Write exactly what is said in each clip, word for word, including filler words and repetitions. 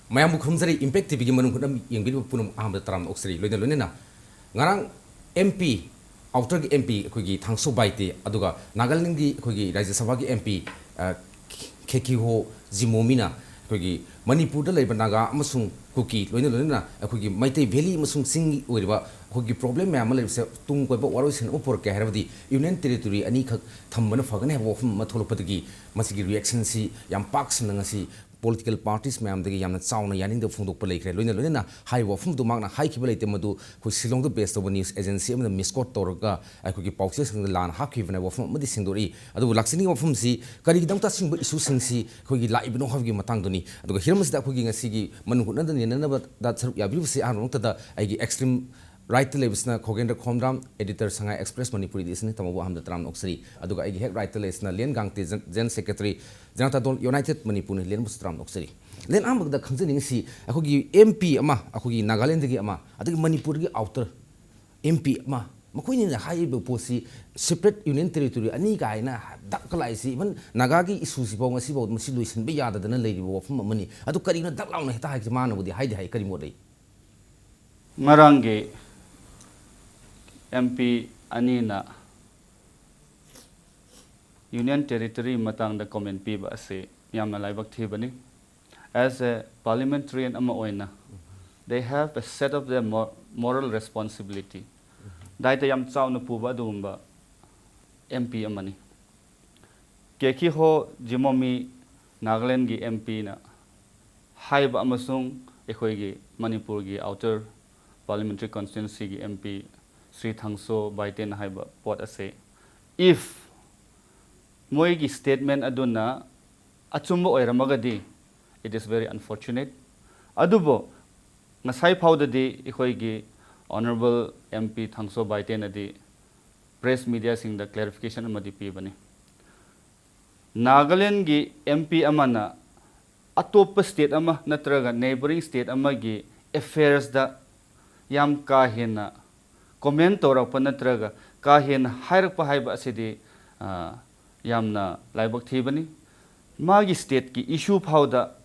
ꯃꯌꯥꯝꯕꯨ ꯈꯨꯔꯨꯝꯖꯔꯤ꯫ ꯏꯝꯄꯦꯛ ꯇꯤꯚꯤꯒꯤ ꯃꯅꯨꯡ ꯍꯨꯠꯅ ꯌꯦꯡꯕꯤꯔꯤꯕ ꯄꯨꯝꯅꯃꯛ ꯑꯍꯥꯟꯕꯗ ꯇꯔꯥꯝꯅ ꯑꯣꯛꯆꯔꯤ꯫ ꯂꯣꯏꯅ ꯂꯣꯏꯅꯅ ꯉꯔꯥꯡ ꯑꯦꯝ ꯄꯤ, ꯑꯥꯎꯇꯔꯒꯤ ꯑꯦꯝ ꯄꯤ ꯑꯩꯈꯣꯏꯒꯤ ꯊꯥꯡꯁꯣ ꯕꯥꯏꯇꯦ, ꯑꯗꯨꯒ ꯅꯥꯒꯥꯂꯦꯟꯒꯤ ꯑꯩꯈꯣꯏꯒꯤ ꯔꯥꯖ꯭ꯌ ꯁꯚꯥꯒꯤ ꯑꯦꯝ ꯄꯤ, ꯑ, ꯈꯦꯀꯤꯍꯣ ꯖꯤꯃꯣꯃꯤꯅ ꯑꯩꯈꯣꯏꯒꯤ ꯃꯅꯤꯄꯨꯔꯗ ꯂꯩꯕ ꯅꯥꯒꯥ ꯑꯃꯁꯨꯡ ꯀꯨꯀꯤ, ꯂꯣꯏꯅ ꯂꯣꯏꯅꯅ ꯑꯩꯈꯣꯏꯒꯤ ꯃꯩꯇꯩ ꯚꯦꯂꯤ ꯑꯃꯁꯨꯡ ꯆꯤꯡꯒꯤ ꯑꯣꯏꯔꯤꯕ ꯑꯩꯈꯣꯏꯒꯤ ꯄ꯭ꯔꯣꯕ꯭ꯂꯦꯝ ꯃꯌꯥꯝ ꯑꯃ ꯂꯩꯕꯁꯦ ꯇꯨꯡ ꯀꯣꯏꯕ ꯋꯥꯔꯣꯏꯁꯤꯟ ꯑꯃ ꯄꯨꯔꯛꯀꯦ ꯍꯥꯏꯔꯕꯗꯤ ꯌꯨꯅꯤꯌꯟ ꯇꯦꯔꯤꯇꯣꯔꯤ ꯑꯅꯤꯈꯛ ꯊꯝꯕꯅ ꯐꯒꯅꯤ ꯍꯥꯏꯕ ꯋꯥꯐꯝ ꯑꯃ ꯊꯣꯛꯂꯛꯄꯗꯒꯤ ꯃꯁꯤꯒꯤ ꯔꯤꯌꯦꯛꯁꯟꯁꯤ ꯌꯥꯝ ꯄꯥꯛ ꯁꯟꯅ ꯉꯁꯤ ꯄꯣꯂꯤꯇꯤꯀꯦꯜ ꯄꯥꯔꯇꯤꯁ ꯃꯌꯥꯝꯗꯒꯤ ꯌꯥꯝꯅ ꯆꯥꯎꯅ ꯌꯥꯅꯤꯡꯗꯕ ꯐꯣꯡꯗꯣꯛꯄ ꯂꯩꯈ꯭ꯔꯦ꯫ ꯂꯣꯏꯅ ꯂꯣꯏꯅꯅ ꯍꯥꯏꯔꯤꯕ ꯋꯥꯐꯝꯗꯨ ꯃꯍꯥꯛꯅ ꯍꯥꯏꯈꯤꯕ ꯂꯩꯇꯦ, ꯃꯗꯨ ꯑꯩꯈꯣꯏ ꯁꯤꯂꯣꯡꯗ ꯕꯦꯁ ꯇꯧꯕ ꯅ꯭ꯌꯨꯁ ꯑꯦꯖꯦꯟꯁꯤ ꯑꯃꯅ ꯃꯤꯁꯀꯣꯠ ꯇꯧꯔꯒ ꯑꯩꯈꯣꯏꯒꯤ ꯄꯥꯎꯆꯦꯁꯤꯡꯗ ꯂꯥꯟꯅ ꯍꯥꯞꯈꯤꯕꯅ ꯋꯥꯐꯝ ꯑꯃꯗꯤ ꯁꯦꯡꯗꯣꯔꯛꯏ꯫ ꯑꯗꯨꯕꯨ ꯂꯥꯛꯆꯅꯤꯡꯉꯤꯕ ꯋꯥꯐꯝꯁꯤ ꯀꯔꯤꯒꯤꯗꯃꯛꯇ ꯑꯁꯤꯒꯨꯝꯕ ꯏꯁꯨꯁꯤꯡꯁꯤ ꯑꯩꯈꯣꯏꯒꯤ ꯂꯥꯛꯏꯕꯅꯣ ꯍꯥꯏꯕꯒꯤ ꯃꯇꯥꯡꯗꯨꯅꯤ꯫ ꯑꯗꯨꯒ ꯍꯤꯔꯝ ꯑꯁꯤꯗ ꯑꯩꯈꯣꯏꯒꯤ ꯉꯁꯤꯒꯤ ꯃꯅꯨꯡ ꯍꯨꯠꯅꯗ ꯅꯩꯅꯅꯕꯗ ꯁꯔꯨꯛ ꯌꯥꯕꯤꯔꯤꯕꯁꯤ ꯑꯍꯥꯟꯕ ꯃꯛꯇꯗ ꯑꯩꯒꯤ ꯑꯦꯛꯁꯇ꯭ꯔꯤꯝ ꯔꯥꯏꯠꯇ ꯂꯩꯕꯁꯤꯅ ꯈꯣꯒꯦꯟꯗ꯭ꯔ ꯈꯣꯝꯗ꯭ꯔꯥꯝ, ꯑꯦꯗꯤꯇꯔ ꯁꯉꯥꯏ ꯑꯦꯛꯁꯄ꯭ꯔꯦꯁ ꯃꯅꯤꯄꯨꯔꯤ ꯑꯦꯗꯤꯁꯟꯅꯤ, ꯇꯥꯃꯣꯕꯨ ꯑꯍꯥꯟꯕꯗ ꯇꯔꯥꯝꯅ ꯑꯣꯛꯆꯔꯤ꯫ ꯑꯗꯨꯒ ꯑꯩꯒꯤ ꯍꯦꯛ ꯔꯥꯏꯠꯇ ꯂꯩꯕꯁꯤꯅ ꯂꯦꯟ ꯒꯥꯡꯇꯦ, ꯖꯦꯟ-, ꯖꯦꯟ ꯁꯦꯀ꯭ꯔꯦꯇꯔꯤ, ꯖꯅꯇꯥ ꯗꯣꯜ ꯌꯨꯅꯥꯏꯇꯦꯗ ꯃꯅꯤꯄꯨꯔꯅꯤ, ꯂꯦꯟꯕꯨꯁꯨ ꯇꯔꯥꯝꯅ ꯑꯣꯛꯆꯔꯤ꯫ ꯂꯦꯟ, ꯑꯍꯥꯟꯕꯗ ꯈꯪꯖꯅꯤꯡꯉꯤꯁꯤ ꯑꯩꯈꯣꯏꯒꯤ ꯑꯦꯝ ꯄꯤ ꯑꯃ, ꯑꯩꯈꯣꯏꯒꯤ ꯅꯥꯒꯥꯂꯦꯟꯗꯒꯤ ꯑꯃ, ꯑꯗꯒꯤ ꯃꯅꯤꯄꯨꯔꯒꯤ ꯑꯥꯎꯇꯔ ꯑꯦꯝ ꯄꯤ ꯑꯃ, ꯃꯈꯣꯏꯅꯤꯅ ꯍꯥꯏꯔꯤꯕ ꯄꯣꯠꯁꯤ ꯁꯦꯄꯔꯦꯠ ꯌꯨꯅꯤꯌꯟ ꯇꯦꯔꯤꯇꯣꯔꯤ ꯑꯅꯤ ꯀꯥꯏꯅ ꯗꯛ ꯂꯥꯛꯏꯁꯤ, ꯏꯚꯟ ꯅꯥꯒꯥꯒꯤ ꯏꯁꯨꯁꯤꯐꯥꯎ ꯉꯁꯤꯐꯥꯎ ꯃꯁꯤ ꯂꯣꯏꯁꯤꯟꯕ ꯌꯥꯗꯗꯅ ꯂꯩꯔꯤꯕ ꯋꯥꯐꯝ ꯑꯃꯅꯤ꯫ ꯑꯗꯨ ꯀꯔꯤꯒꯤꯅꯣ ꯗꯛ ꯂꯥꯎꯅ ꯍꯦꯛꯇ ꯍꯥꯏꯔꯤꯁꯤ? ꯃꯥꯅꯕꯨꯗꯤ ꯍꯥꯏꯗꯤ ꯍꯥꯏ, ꯀꯔꯤ ꯃꯣꯠ ꯂꯩ? ꯉꯔꯥꯡꯒꯤ ꯑꯦꯝ ꯄꯤ ꯑꯅꯤꯅ ꯌꯨꯅꯤꯌꯟ ꯇꯦꯔꯤꯇꯣꯔꯤ ꯃꯇꯥꯡꯗ ꯀꯣꯃꯦꯟ ꯄꯤꯕ ꯑꯁꯤ ꯌꯥꯝꯅ ꯂꯥꯏꯕꯛ ꯊꯤꯕꯅꯤ꯫ As a parliamentarian ꯑꯃ ꯑꯣꯏꯅ, they have a set of their mo- moral responsibility. ꯗꯥꯏꯇ ꯌꯥꯝ ꯆꯥꯎꯅ ꯄꯨꯕ ꯑꯗꯨꯒꯨꯝꯕ ꯑꯦꯝ ꯄꯤ ꯑꯃꯅꯤ꯫ ꯀꯦꯀꯤꯍꯣ ꯖꯤꯃꯣꯃꯤ, ꯅꯥꯒꯥꯂꯦꯟꯒꯤ ꯑꯦꯝ ꯄꯤꯅ ꯍꯥꯏꯕ ꯑꯃꯁꯨꯡ ꯑꯩꯈꯣꯏꯒꯤ ꯃꯅꯤꯄꯨꯔꯒꯤ ꯑꯥꯎꯇꯔ ꯄꯥꯔꯂꯤꯌꯥꯃꯦꯟꯇꯔꯤ ꯀꯟꯁꯇꯤꯇ꯭ꯋꯦꯟꯁꯤꯒꯤ ꯑꯦꯝ ꯄꯤ ꯁ꯭ꯔꯤ ꯊꯥꯡꯁꯣ ꯕꯥꯏꯇꯦꯟ ꯍꯥꯏꯕ ꯄꯣꯠ ꯑꯁꯤ, if ꯃꯣꯏꯒꯤ ꯁ꯭ꯇꯦꯠꯃꯦꯟ ꯑꯗꯨꯅ ꯑꯆꯨꯝꯕ ꯑꯣꯏꯔꯝꯃꯒꯗꯤ, it is very unfortunate꯫ ꯑꯗꯨꯕꯨ ꯉꯁꯥꯏ ꯐꯥꯎꯗꯗꯤ ꯑꯩꯈꯣꯏꯒꯤ ꯑꯣꯅꯔꯦꯕꯜ ꯑꯦꯝ ꯄꯤ ꯊꯥꯡꯁꯣ ꯕꯥꯏꯇꯦꯟꯅꯗꯤ ꯄ꯭ꯔꯦꯁ ꯃꯤꯗꯤꯌꯥꯁꯤꯡꯗ ꯀ꯭ꯂꯦꯔꯤꯐꯤꯀꯦꯁꯟ ꯑꯃꯗꯤ ꯄꯤꯕꯅꯤ꯫ ꯅꯥꯒꯥꯂꯦꯟꯒꯤ ꯑꯦꯝ ꯄꯤ ꯑꯃꯅ ꯑꯇꯣꯞꯄ ꯁ꯭ꯇꯦꯠ ꯑꯃ ꯅꯠꯇ꯭ꯔꯒ ꯅꯦꯕꯔꯤꯡ ꯁ꯭ꯇꯦꯠ ꯑꯃꯒꯤ ꯑꯦꯐꯦꯌꯔꯁꯇ ꯌꯥꯝ ꯀꯥ ꯍꯦꯟꯅ ꯀꯣꯃꯦꯟ ꯇꯧꯔꯛꯄ ꯅꯠꯇ꯭ꯔꯒ ꯀꯥ ꯍꯦꯟꯅ ꯍꯥꯏꯔꯛꯄ ꯍꯥꯏꯕ ꯑꯁꯤꯗꯤ, ꯑ, ꯌꯥꯝꯅ ꯂꯥꯏꯕꯛ ꯊꯤꯕꯅꯤ꯫ ꯃꯥꯒꯤ ꯁ꯭ꯇꯦꯠꯀꯤ ꯏꯁꯨ ꯐꯥꯎꯗ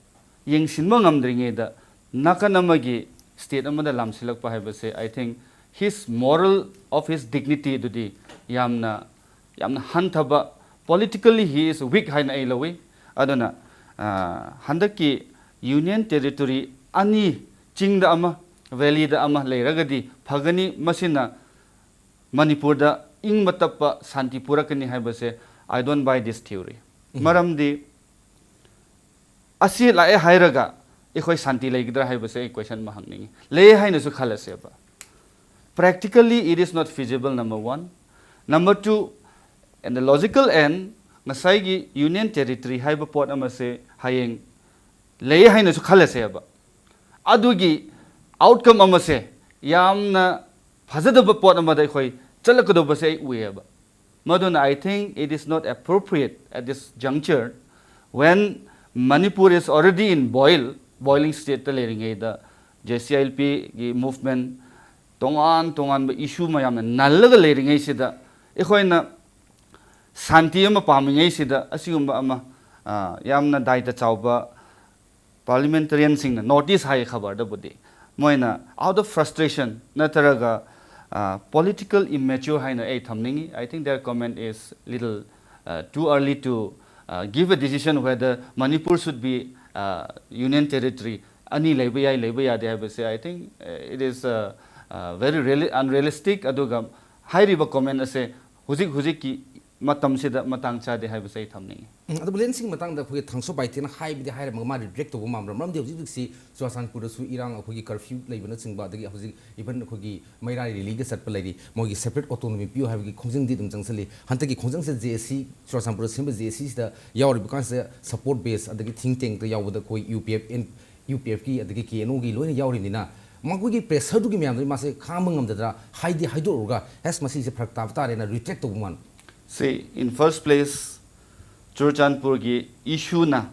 ꯌꯦꯡꯁꯤꯟꯕ ꯉꯝꯗ꯭ꯔꯤꯉꯩꯗ ꯅꯥꯀꯟ ꯑꯃꯒꯤ state ꯑꯃꯗ ꯂꯥꯝꯁꯤꯜꯂꯛꯄ ꯍꯥꯏꯕꯁꯦ, I think his moral of his dignity ꯑꯗꯨꯗꯤ ꯌꯥꯝꯅ, ꯌꯥꯝꯅ ꯍꯟꯊꯕ, politically he is weak ꯍꯥꯏꯅ ꯑꯩ ꯂꯧꯏ꯫ ꯑꯗꯨꯅ, ꯑ, ꯍꯟꯗꯛꯀꯤ Union Territory ꯑꯅꯤ, ꯆꯤꯡꯗ ꯑꯃ, valleyꯗ ꯑꯃ ꯂꯩꯔꯒꯗꯤ ꯐꯒꯅꯤ, ꯃꯁꯤꯅ ꯃꯅꯤꯄꯨꯔꯗ ꯏꯪꯕ ꯇꯞꯄ ꯁꯥꯟꯇꯤ ꯄꯨꯔꯛꯀꯅꯤ ꯍꯥꯏꯕꯁꯦ, I don't buy this theory꯫ ꯎꯝ꯫ ꯃꯔꯝꯗꯤ ꯑꯁꯤ ꯂꯥꯛꯑꯦ ꯍꯥꯏꯔꯒ ꯑꯩꯈꯣꯏ ꯁꯥꯟꯇꯤ ꯂꯩꯒꯗ꯭ꯔꯥ ꯍꯥꯏꯕꯁꯦ ꯑꯩ question ꯑꯃ ꯍꯪꯅꯤꯡꯉꯤ꯫ ꯂꯩ ꯍꯥꯏꯅꯁꯨ ꯈꯜꯂꯁꯦꯕ꯫ Practically it is not feasible, number one. Number two, in the logical end, ꯉꯁꯥꯏꯒꯤ Union Territory ꯍꯥꯏꯕ ꯄꯣꯠ ꯑꯃꯁꯦ ꯍꯌꯦꯡ ꯂꯩ ꯍꯥꯏꯅꯁꯨ ꯈꯜꯂꯁꯦꯕ, ꯑꯗꯨꯒꯤ outcome ꯑꯃꯁꯦ ꯌꯥꯝꯅ ꯐꯖꯗꯕ ꯄꯣꯠ ꯑꯃꯗ ꯑꯩꯈꯣꯏ ꯆꯠꯂꯛꯀꯗꯧꯕꯁꯦ ꯑꯩ ꯎꯏꯌꯦꯕ꯫ ꯃꯗꯨꯅ I think it is not appropriate at this juncture when Manipur is already in boil, boiling stateꯇ ꯂꯩꯔꯤꯉꯩꯗ, JCILPꯒꯤ movement, ꯇꯣꯉꯥꯟ ꯇꯣꯉꯥꯟꯕ issue ꯃꯌꯥꯝꯅ ꯅꯜꯂꯒ ꯂꯩꯔꯤꯉꯩꯁꯤꯗ ꯑꯩꯈꯣꯏꯅ ꯁꯥꯟꯇꯤ ꯑꯃ ꯄꯥꯝꯃꯤꯉꯩꯁꯤꯗ ꯑꯁꯤꯒꯨꯝꯕ ꯑꯃ, ꯑ, ꯌꯥꯝꯅ ꯗꯥꯏꯇ ꯆꯥꯎꯕ parliamentarianꯁꯤꯡꯅ, notice ꯍꯥꯏꯌꯦ ꯈꯕꯔꯗꯕꯨꯗꯤ, ꯃꯣꯏꯅ out of frustration ꯅꯠꯇ꯭ꯔꯒ, ꯑ, political immature ꯍꯥꯏꯅ ꯑꯩ ꯊꯝꯅꯤꯡꯉꯤ꯫ I think their comment is little, uh, too early to, uh, give a decision whether Manipur should be, uh, Union Territory, ꯑꯅꯤ ꯂꯩꯕ ꯌꯥꯏ, ꯂꯩꯕ ꯌꯥꯗꯦ ꯍꯥꯏꯕꯁꯦ, I think, uh, it is, uh, uh, very reali-, unrealistic꯫ ꯑꯗꯨꯒ ꯍꯥꯏꯔꯤꯕ comment ꯑꯁꯦ ꯍꯧꯖꯤꯛ ꯍꯧꯖꯤꯛꯀꯤ ꯃꯇꯝꯁꯤꯗ ꯃꯇꯥꯡ ꯆꯥꯗꯦ ꯍꯥꯏꯕꯁꯦ ꯑꯩ ꯊꯝꯅꯤꯡꯉꯤ꯫ ꯎꯝ, ꯑꯗꯨꯕꯨ ꯂꯦꯟꯁꯤꯡꯒꯤ ꯃꯇꯥꯡꯗ ꯑꯩꯈꯣꯏꯒꯤ ꯊꯥꯡꯁꯣ ꯕꯥꯏꯇꯦꯅ ꯍꯥꯏꯕꯗꯤ ꯍꯥꯏꯔꯝꯃꯒ ꯃꯥ retract ꯇꯧꯕ ꯃꯥꯟꯕ꯭ꯔꯥ? ꯃꯔꯝꯗꯤ ꯍꯧꯖꯤꯛ ꯍꯧꯖꯤꯛꯁꯤ ꯆꯨꯔꯥꯆꯥꯟꯄꯨꯔꯗꯁꯨ ꯏꯔꯥꯡ, ꯑꯩꯈꯣꯏꯒꯤ curfew ꯂꯩꯕꯅꯆꯤꯡꯕ, ꯑꯗꯒꯤ ꯍꯧꯖꯤꯛ even ꯑꯩꯈꯣꯏꯒꯤ ꯃꯩꯔꯥ rallyꯒ ꯆꯠꯄ ꯂꯩꯔꯤ, ꯃꯣꯏꯒꯤ separate autonomy ꯄꯤꯌꯨ ꯍꯥꯏꯕꯒꯤ ꯈꯣꯡꯖꯪꯗꯤ ꯑꯗꯨꯝ ꯆꯪꯁꯤꯜꯂꯤ꯫ ꯍꯟꯗꯛꯀꯤ ꯈꯣꯡꯖꯪꯁꯦ JAC, ꯆꯨꯔꯥꯆꯥꯟꯄꯨꯔꯗ ꯁꯦꯝꯕ JACꯁꯤꯗ ꯌꯥꯎꯔꯤꯕ ꯀꯥꯟꯁꯤꯗ support base ꯑꯗꯒꯤ think tankꯇ ꯌꯥꯎꯕꯗ ꯑꯩꯈꯣꯏ UPF, UPFꯀꯤ ꯑꯗꯒꯤ KNOꯒꯤ ꯂꯣꯏꯅ ꯌꯥꯎꯔꯤꯕꯅꯤꯅ ꯃꯈꯣꯏꯒꯤ pressureꯗꯨꯒꯤ ꯃꯌꯥꯝꯗꯨ ꯃꯥꯁꯦ ꯈꯥꯡꯕ ꯉꯝꯗꯗꯅ ꯍꯥꯏꯗꯤ ꯍꯥꯏꯗꯣꯛꯎꯔꯒ, "ꯑꯁ, ꯃꯁꯤꯁꯦ ꯐꯔꯛ ꯇꯥꯕ ꯇꯥꯔꯦꯅ" retract ꯇꯧꯕ ꯃꯥꯟꯕ꯫ See, in first place, ꯆꯨꯔꯆꯥꯟꯄꯨꯔꯒꯤ issueꯅ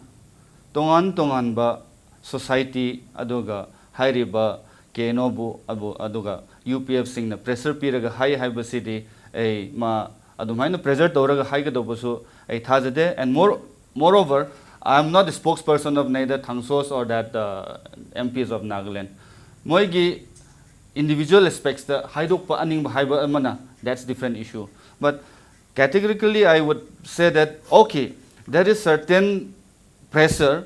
ꯇꯣꯉꯥꯟ ꯇꯣꯉꯥꯟꯕ society ꯑꯗꯨꯒ ꯍꯥꯏꯔꯤꯕ KNOꯕꯨ ꯑꯕꯨ-, ꯑꯗꯨꯒ UPFꯁꯤꯡꯅ pressure ꯄꯤꯔꯒ ꯍꯥꯏ ꯍꯥꯏꯕꯁꯤꯗꯤ ꯑꯩ ꯃꯥ ꯑꯗꯨꯃꯥꯏꯅ pressure ꯇꯧꯔꯒ ꯍꯥꯏꯒꯗꯧꯕꯁꯨ ꯑꯩ ꯊꯥꯖꯗꯦ꯫ And more, moreover, I'm not a spokesperson of neither Thangsos or that uh, M Ps of Nagaland. ꯃꯣꯏꯒꯤ individual aspects ꯇ ꯍꯥꯏꯗꯣꯛꯄ ꯑꯅꯤꯡꯕ ꯍꯥꯏꯕ ꯑꯃꯅ, that's different issue. But categorically, I would say that, okay, there is certain pressure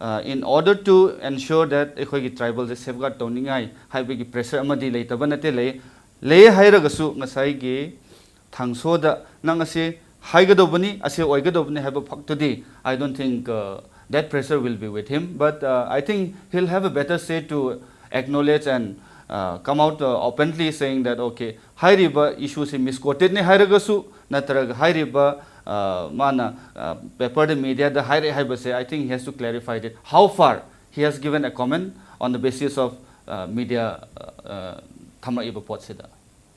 uh, in order to ensure that ꯑꯩꯈꯣꯏꯒꯤ tribal ꯁꯦ safeguard ꯇꯧꯅꯤꯡꯉꯥꯏ ꯍꯥꯏꯕꯒꯤ pressure ꯑꯃꯗꯤ ꯂꯩꯇꯕ ꯅꯠꯇꯦ, ꯂꯩ꯫ ꯂꯩ ꯍꯥꯏꯔꯒꯁꯨ ꯉꯁꯥꯏꯒꯤ ꯊꯥꯡꯁꯣꯗ ꯅꯪ ꯑꯁꯤ ꯍꯥꯏꯒꯗꯧꯕꯅꯤ, ꯑꯁꯤ ꯑꯣꯏꯒꯗꯧꯕꯅꯤ ꯍꯥꯏꯕ ꯐꯛꯇꯨꯗꯤ, I don't think uh, that pressure will be with him. But uh, I think he'll have a better say to acknowledge and uh, come out uh, openly saying that, okay, ꯍꯥꯏꯔꯤꯕ issue ꯁꯤ misquoted ꯅꯤ ꯍꯥꯏꯔꯒꯁꯨ, ꯅꯠꯇ꯭ꯔꯒ ꯍꯥꯏꯔꯤꯕ uh, ꯃꯥꯅ uh, paper ꯗ, media ꯗ ꯍꯥꯏꯔꯛꯑꯦ ꯍꯥꯏꯕꯁꯦ, I think he has to clarify that how far he has given a comment on the basis of uh, media uh, uh, ꯊꯝꯃꯛꯏꯕ ꯄꯣꯠꯁꯤꯗ꯫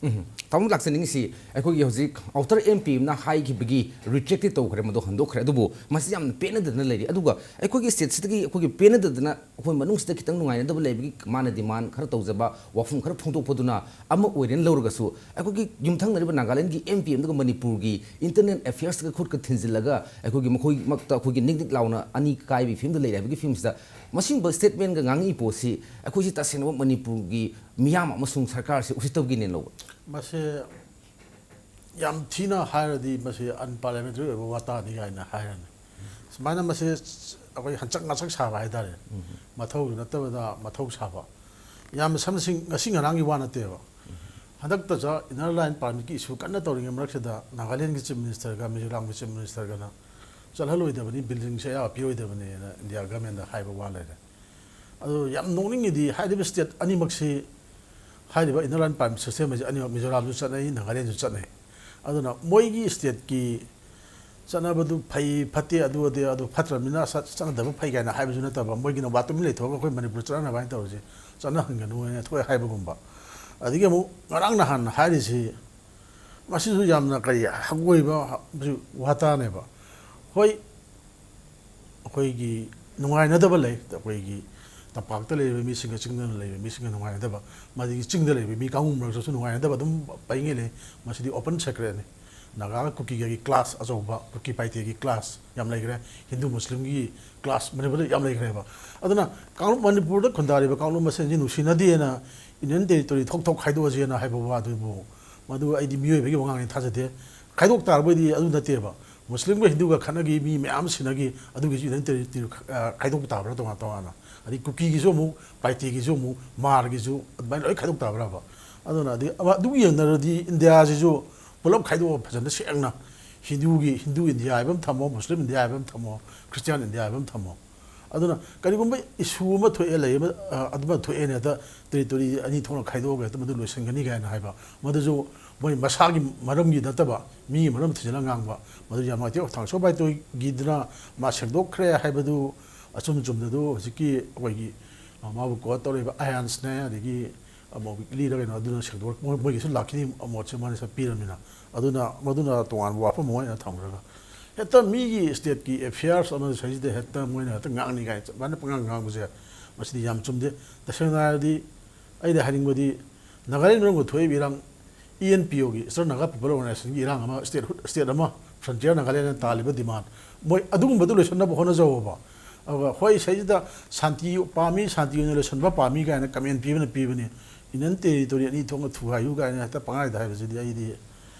ꯎꯝ꯫ ꯇꯥꯃꯣ, ꯂꯥꯛꯆꯅꯤꯡꯉꯤꯁꯤ, ꯑꯩꯈꯣꯏꯒꯤ ꯍꯧꯖꯤꯛ outer M P ꯑꯃꯅ ꯍꯥꯏꯈꯤꯕꯒꯤ retract ꯇꯤ ꯇꯧꯈ꯭ꯔꯦ, ꯃꯗꯨ ꯍꯟꯗꯣꯛꯈ꯭ꯔꯦ, ꯑꯗꯨꯕꯨ ꯃꯁꯤ ꯌꯥꯝꯅ ꯄꯦꯟꯅꯗꯅ ꯂꯩꯔꯤ꯫ ꯑꯗꯨꯒ ꯑꯩꯈꯣꯏꯒꯤ state ꯁꯤꯗꯒꯤ ꯑꯩꯈꯣꯏꯒꯤ ꯄꯦꯟꯅꯗꯗꯅ ꯑꯩꯈꯣꯏ ꯃꯅꯨꯡꯁꯤꯗ ꯈꯤꯇꯪ ꯅꯨꯡꯉꯥꯏꯅꯗꯕ ꯂꯩꯕꯒꯤ ꯃꯥꯅ demand ꯈꯔ ꯇꯧꯖꯕ, ꯋꯥꯐꯝ ꯈꯔ ꯐꯣꯡꯗꯣꯛꯄꯗꯨꯅ ꯑꯃ ꯑꯣꯏꯔꯦꯅ ꯂꯧꯔꯒꯁꯨ, ꯑꯩꯈꯣꯏꯒꯤ ꯌꯨꯝꯊꯪꯅꯔꯤꯕ ꯅꯥꯒꯥꯂꯦꯟꯒꯤ M P ꯑꯃꯗꯒ ꯃꯅꯤꯄꯨꯔꯒꯤ internal affairs ꯀ ꯈꯨꯠꯀ ꯊꯤꯟꯖꯤꯜꯂꯒ ꯑꯩꯈꯣꯏꯒꯤ ꯃꯈꯣꯏꯃꯛꯇ ꯑꯩꯈꯣꯏꯒꯤ ꯅꯤꯛ ꯅꯤꯛ ꯂꯥꯎꯅ ꯑꯅꯤ ꯀꯥꯏꯕꯒꯤ ꯐꯤꯕꯝꯗ ꯂꯩꯔꯦ ꯍꯥꯏꯕꯒꯤ ꯐꯤꯕꯝꯁꯤꯗ, ꯃꯁꯤꯒꯨꯝꯕ statement ꯀ ꯉꯥꯡꯉꯛꯏ ꯄꯣꯠꯁꯤ ꯑꯩꯈꯣꯏꯁꯤ ꯇꯁꯦꯡꯅꯃꯛ ꯃꯅꯤꯄꯨꯔꯒꯤ ꯃꯤꯌꯥꯝ ꯑꯃꯁꯨꯡ ꯁꯔꯀꯥꯔꯁꯦ ꯎꯁꯤꯠꯇꯕꯒꯤꯅꯦꯅ ꯂꯧꯕ? ꯃꯁꯦ ꯌꯥꯝ ꯊꯤꯅ ꯍꯥꯏꯔꯗꯤ ꯃꯁꯤ unparliamentary ꯑꯣꯏꯕ ꯋꯥꯇꯥꯅꯤ ꯀꯥꯏꯅ ꯍꯥꯏꯔꯅꯤ꯫ ꯁꯨꯃꯥꯏꯅ ꯃꯁꯤ ꯑꯩꯈꯣꯏ ꯍꯟꯆꯛ ꯉꯆꯛ ꯁꯥꯕ ꯍꯥꯏꯇꯥꯔꯦ꯫ ꯃꯊꯧꯁꯨ ꯅꯠꯇꯕꯗ ꯃꯊꯧ ꯁꯥꯕ꯫ ꯌꯥꯝꯅ ꯁꯝꯅ ꯁꯤ ꯉꯁꯤ ꯉꯔꯥꯡꯒꯤ ꯋꯥ ꯅꯠꯇꯦꯕ꯫ ꯍꯟꯗꯛꯇꯁꯨ inner line permit ꯀꯤ issue ꯀꯟꯅ ꯇꯧꯔꯤꯉꯩ ꯃꯔꯛꯁꯤꯗ ꯅꯥꯒꯥꯂꯦꯟꯒꯤ Chief Minister ꯒ ꯃꯤꯖꯣꯔꯥꯝꯒꯤ Chief Minister ꯒꯅ ꯆꯠꯍꯜꯂꯣꯏꯗꯕꯅꯤ, building ꯁꯦ ꯑꯌꯥꯕ ꯄꯤꯔꯣꯏꯗꯕꯅꯤꯅ India government ꯗ ꯍꯥꯏꯕ ꯋꯥ ꯂꯩꯔꯦ꯫ ꯑꯗꯣ ꯌꯥꯝ ꯅꯣꯛꯅꯤꯡꯉꯤꯗꯤ ꯍꯥꯏꯔꯤꯕ state ꯑꯅꯤꯃꯛꯁꯤ, ꯍꯥꯏꯔꯤꯕ inner line permit system ꯍꯥꯏꯁꯦ ꯑꯅꯤꯃꯛ ꯃꯤꯖꯣꯔꯥꯝꯁꯨ ꯆꯠꯅꯩ, ꯅꯥꯒꯥꯂꯦꯟꯁꯨ ꯆꯠꯅꯩ꯫ ꯑꯗꯨꯅ ꯃꯣꯏꯒꯤ state ꯀꯤ ꯆꯠꯅꯕꯗꯨ ꯐꯩ ꯐꯠꯇꯦ ꯑꯗꯨ ꯑꯗꯦ ꯑꯗꯨ ꯐꯠꯇ꯭ꯔꯕꯅꯤꯅ ꯆꯠ- ꯆꯠꯅꯗꯕ ꯐꯩ ꯀꯥꯏꯅ ꯍꯥꯏꯕꯁꯨ ꯅꯠꯇꯕ, ꯃꯣꯏꯒꯤꯅ ꯋꯥ ꯇꯨꯃꯤꯟ ꯂꯩꯊꯣꯛꯑꯒ ꯑꯩꯈꯣꯏ ꯃꯅꯤꯄꯨꯔ ꯆꯠꯅꯅꯕ ꯍꯥꯏꯅ ꯇꯧꯔꯤꯁꯦ ꯆꯠꯅꯍꯟꯒꯅꯨ ꯍꯥꯏꯅ ꯊꯣꯛꯑꯦ ꯍꯥꯏꯕꯒꯨꯝꯕ꯫ ꯑꯗꯒꯤ ꯑꯃꯨꯛ ꯉꯔꯥꯡ ꯅꯍꯥꯟ ꯍꯥꯏꯔꯤꯁꯤ, ꯃꯁꯤꯁꯨ ꯌꯥꯝꯅ ꯀꯔꯤ ꯍꯪꯒꯣꯏꯕ ꯋꯥꯇꯥꯅꯦꯕ꯫ ꯍꯣꯏ, ꯑꯩꯈꯣꯏꯒꯤ ꯅꯨꯡꯉꯥꯏꯅꯗꯕ ꯂꯩ, ꯑꯩꯈꯣꯏꯒꯤ ꯇꯝꯄꯥꯛꯇ ꯂꯩꯔꯤꯕ ꯃꯤꯁꯤꯡꯒ ꯆꯤꯡꯗ ꯂꯩꯔꯤꯕ ꯃꯤꯁꯤꯡꯒ ꯅꯨꯡꯉꯥꯏꯅꯗꯕ, ꯃꯗꯒꯤ ꯆꯤꯡꯗ ꯂꯩꯔꯤꯕ ꯃꯤ ꯀꯥꯡꯕꯨ ꯃꯔꯛꯇꯁꯨ ꯅꯨꯡꯉꯥꯏꯅꯗꯕ ꯑꯗꯨꯝ ꯄꯩꯉꯩ ꯂꯩ꯫ ꯃꯁꯤꯗꯤ open secret ꯅꯤ꯫ ꯅꯥꯒꯥꯒ ꯀꯨꯀꯤꯒꯒꯤ clash ꯑꯆꯧꯕ, ꯀꯨꯀꯤ ꯄꯥꯏꯇꯦꯒꯤ clash ꯌꯥꯝ ꯂꯩꯈ꯭ꯔꯦ, ꯍꯤꯟꯗꯨ ꯃꯨꯁꯂꯤꯝꯒꯤ clash ꯃꯅꯤꯄꯨꯔꯗ ꯌꯥꯝ ꯂꯩꯈ꯭ꯔꯦꯕ꯫ ꯑꯗꯨꯅ ꯀꯥꯡꯂꯨꯞ, ꯃꯅꯤꯄꯨꯔꯗ ꯈꯨꯟꯗꯥꯔꯤꯕ ꯀꯥꯡꯂꯨꯞ ꯃꯁꯦꯟꯁꯤ ꯅꯨꯡꯁꯤꯅꯗꯦꯅ Union Territory ꯊꯣꯛ ꯊꯣꯛ ꯈꯥꯏꯗꯣꯛꯑꯁꯦꯅ ꯍꯥꯏꯕ ꯋꯥꯗꯨꯕꯨ, ꯃꯗꯨ ꯑꯩꯗꯤ ꯃꯤꯑꯣꯏꯕꯒꯤ ꯋꯥꯉꯥꯡꯅꯤ ꯊꯥꯖꯗꯦ꯫ ꯈꯥꯏꯗꯣꯛ ꯇꯥꯔꯕꯣꯏꯗꯤ ꯑꯗꯨ ꯅꯠꯇꯦꯕ, ꯃꯨꯁꯂꯤꯝꯒ ꯍꯤꯟꯗꯨꯒ ꯈꯠꯅꯈꯤ, ꯃꯤ ꯃꯌꯥꯝ ꯁꯤꯅꯈꯤ, ꯑꯗꯨꯒꯤꯁꯨ Union Territory, ꯑ, ꯈꯥꯏꯗꯣꯛꯄ ꯇꯥꯕ꯭ꯔꯥ ꯇꯣꯉꯥꯟ ꯇꯣꯉꯥꯟꯅ? ꯑꯗꯩ ꯀꯨꯀꯤꯒꯤꯁꯨ ꯑꯃꯨꯛ, ꯄꯥꯏꯇꯦꯒꯤꯁꯨ ꯑꯃꯨꯛ, ꯃꯥꯔꯒꯤꯁꯨ ꯑꯗꯨꯃꯥꯏꯅ ꯂꯣꯏ ꯈꯥꯏꯗꯣꯛ ꯇꯥꯕ꯭ꯔꯕ? ꯑꯗꯨꯅ ꯑꯗꯩ ꯑꯃ-, ꯑꯗꯨ ꯌꯦꯡꯅꯔꯗꯤ ꯏꯟꯗꯤꯌꯥꯁꯤꯁꯨ ꯄꯨꯂꯞ ꯈꯥꯏꯗꯣꯛꯑꯒ ꯐꯖꯅ ꯁꯦꯡꯅ ꯍꯤꯟꯗꯨꯒꯤ, ꯍꯤꯟꯗꯨ ꯏꯟꯗꯤꯌꯥ ꯍꯥꯏꯕ ꯑꯃ ꯊꯝꯃꯣ, ꯃꯨꯁꯂꯤꯝ ꯏꯟꯗꯤꯌꯥ ꯍꯥꯏꯕ ꯑꯃ ꯊꯝꯃꯣ, ꯈ꯭ꯔꯤꯁꯇꯤꯌꯥꯟ ꯏꯟꯗꯤꯌꯥ ꯍꯥꯏꯕ ꯑꯃ ꯊꯝꯃꯣ꯫ ꯑꯗꯨꯅ ꯀꯔꯤꯒꯨꯝꯕ issue ꯑꯃ ꯊꯣꯛꯑꯦ, ꯂꯩ ꯑꯃ, ꯑ, ꯑꯗꯨꯃ ꯊꯣꯛꯑꯦꯅ ꯍꯦꯛꯇ territory ꯑꯅꯤ ꯊꯣꯛꯅ ꯈꯥꯏꯗꯣꯛꯑꯒ ꯍꯦꯛꯇ ꯃꯗꯨ ꯂꯣꯏꯁꯤꯟꯒꯅꯤ ꯀꯥꯏꯅ ꯍꯥꯏꯕ, ꯃꯗꯨꯁꯨ ꯃꯣꯏ ꯃꯁꯥꯒꯤ ꯃꯔꯝꯒꯤ ꯅꯠꯇꯕ ꯃꯤꯒꯤ ꯃꯔꯝ ꯊꯤꯖꯤꯜꯂꯒ ꯉꯥꯡꯕ, ꯃꯗꯨ ꯌꯥꯝ ꯅꯨꯡꯉꯥꯏꯇꯦ꯫ ꯊꯥꯡꯁꯣ ꯕꯥꯏꯇꯣꯏꯒꯤꯗꯨꯅ ꯃꯥ ꯁꯦꯡꯗꯣꯛꯈ꯭ꯔꯦ ꯍꯥꯏꯕꯗꯨ, ꯑꯆꯨꯝ ꯆꯨꯝꯗꯗꯨ ꯍꯧꯖꯤꯛꯀꯤ ꯑꯩꯈꯣꯏꯒꯤ, ꯑ, ꯃꯥꯕꯨ quote ꯇꯧꯔꯤꯕ ꯑꯌꯥꯟꯁꯅꯦ, ꯑꯗꯒꯤ ꯑꯃꯨꯛ ꯂꯤꯔ ꯀꯩꯅꯣ ꯑꯗꯨꯅ ꯁꯦꯡꯗꯣꯛ-, ꯃꯣꯏ-, ꯃꯣꯏꯒꯤꯁꯨ ꯂꯥꯛꯈꯤꯅꯤ, ꯃꯣꯠꯁꯦ ꯃꯥꯅ ꯁꯛ ꯄꯤꯔꯕꯅꯤꯅ꯫ ꯑꯗꯨꯅ ꯃꯗꯨꯅ ꯇꯣꯉꯥꯟꯕ ꯋꯥꯐꯝ ꯑꯃ ꯑꯣꯏꯅ ꯊꯝꯈ꯭ꯔꯒ, ꯍꯦꯛꯇ ꯃꯤꯒꯤ stateꯀꯤ affairs ꯑꯃ ꯁꯤꯗꯩꯁꯤꯗ ꯍꯦꯛꯇ ꯃꯣꯏꯅ ꯍꯦꯛꯇ ꯉꯥꯡꯅꯤ ꯀꯥꯏꯅ ꯑꯗꯨꯃꯥꯏꯅ ꯄꯉꯥꯡ ꯉꯥꯡꯕꯁꯦ, ꯃꯁꯤꯗꯤ ꯌꯥꯝ ꯆꯨꯝꯗꯦ꯫ ꯇꯁꯦꯡꯅ ꯍꯥꯏꯔꯗꯤ ꯑꯩꯅ ꯍꯥꯏꯅꯤꯡꯕꯗꯤ, ꯅꯥꯒꯥꯂꯦꯟ ꯃꯅꯨꯡꯗ ꯊꯣꯛꯏꯕ ꯏꯔꯥꯡ, ENPOꯒꯤ, Eastern Naga People Organizationꯒꯤ ꯏꯔꯥꯡ ꯑꯃ, state, state ꯑꯃ, frontier ꯅꯥꯒꯥꯂꯦꯟꯗ ꯇꯥꯜꯂꯤꯕ demand, ꯃꯣꯏ ꯑꯗꯨꯒꯨꯝꯕꯗꯨ ꯂꯣꯏꯁꯤꯟꯅꯕ ꯍꯣꯠꯅꯖꯧꯑꯕ꯫ ꯑꯗꯨꯒ ꯍꯣꯏ, ꯁꯤꯗꯩꯁꯤꯗ ꯁꯥꯟꯇꯤ ꯄꯥꯝꯃꯤ, ꯁꯥꯟꯇꯤ ꯑꯣꯏꯅ ꯂꯣꯏꯁꯤꯟꯕ ꯄꯥꯝꯃꯤ ꯀꯥꯏꯅ comment ꯄꯤꯕꯅ ꯄꯤꯕꯅꯤ, Union Territory ꯑꯅꯤ ꯊꯣꯛꯅ ꯊꯨꯒꯥꯏꯌꯨ ꯀꯥꯏꯅ ꯍꯦꯛꯇ ꯄꯪꯍꯥꯏꯗ ꯍꯥꯏꯕꯁꯤꯗꯤ ꯑꯩꯗꯤ,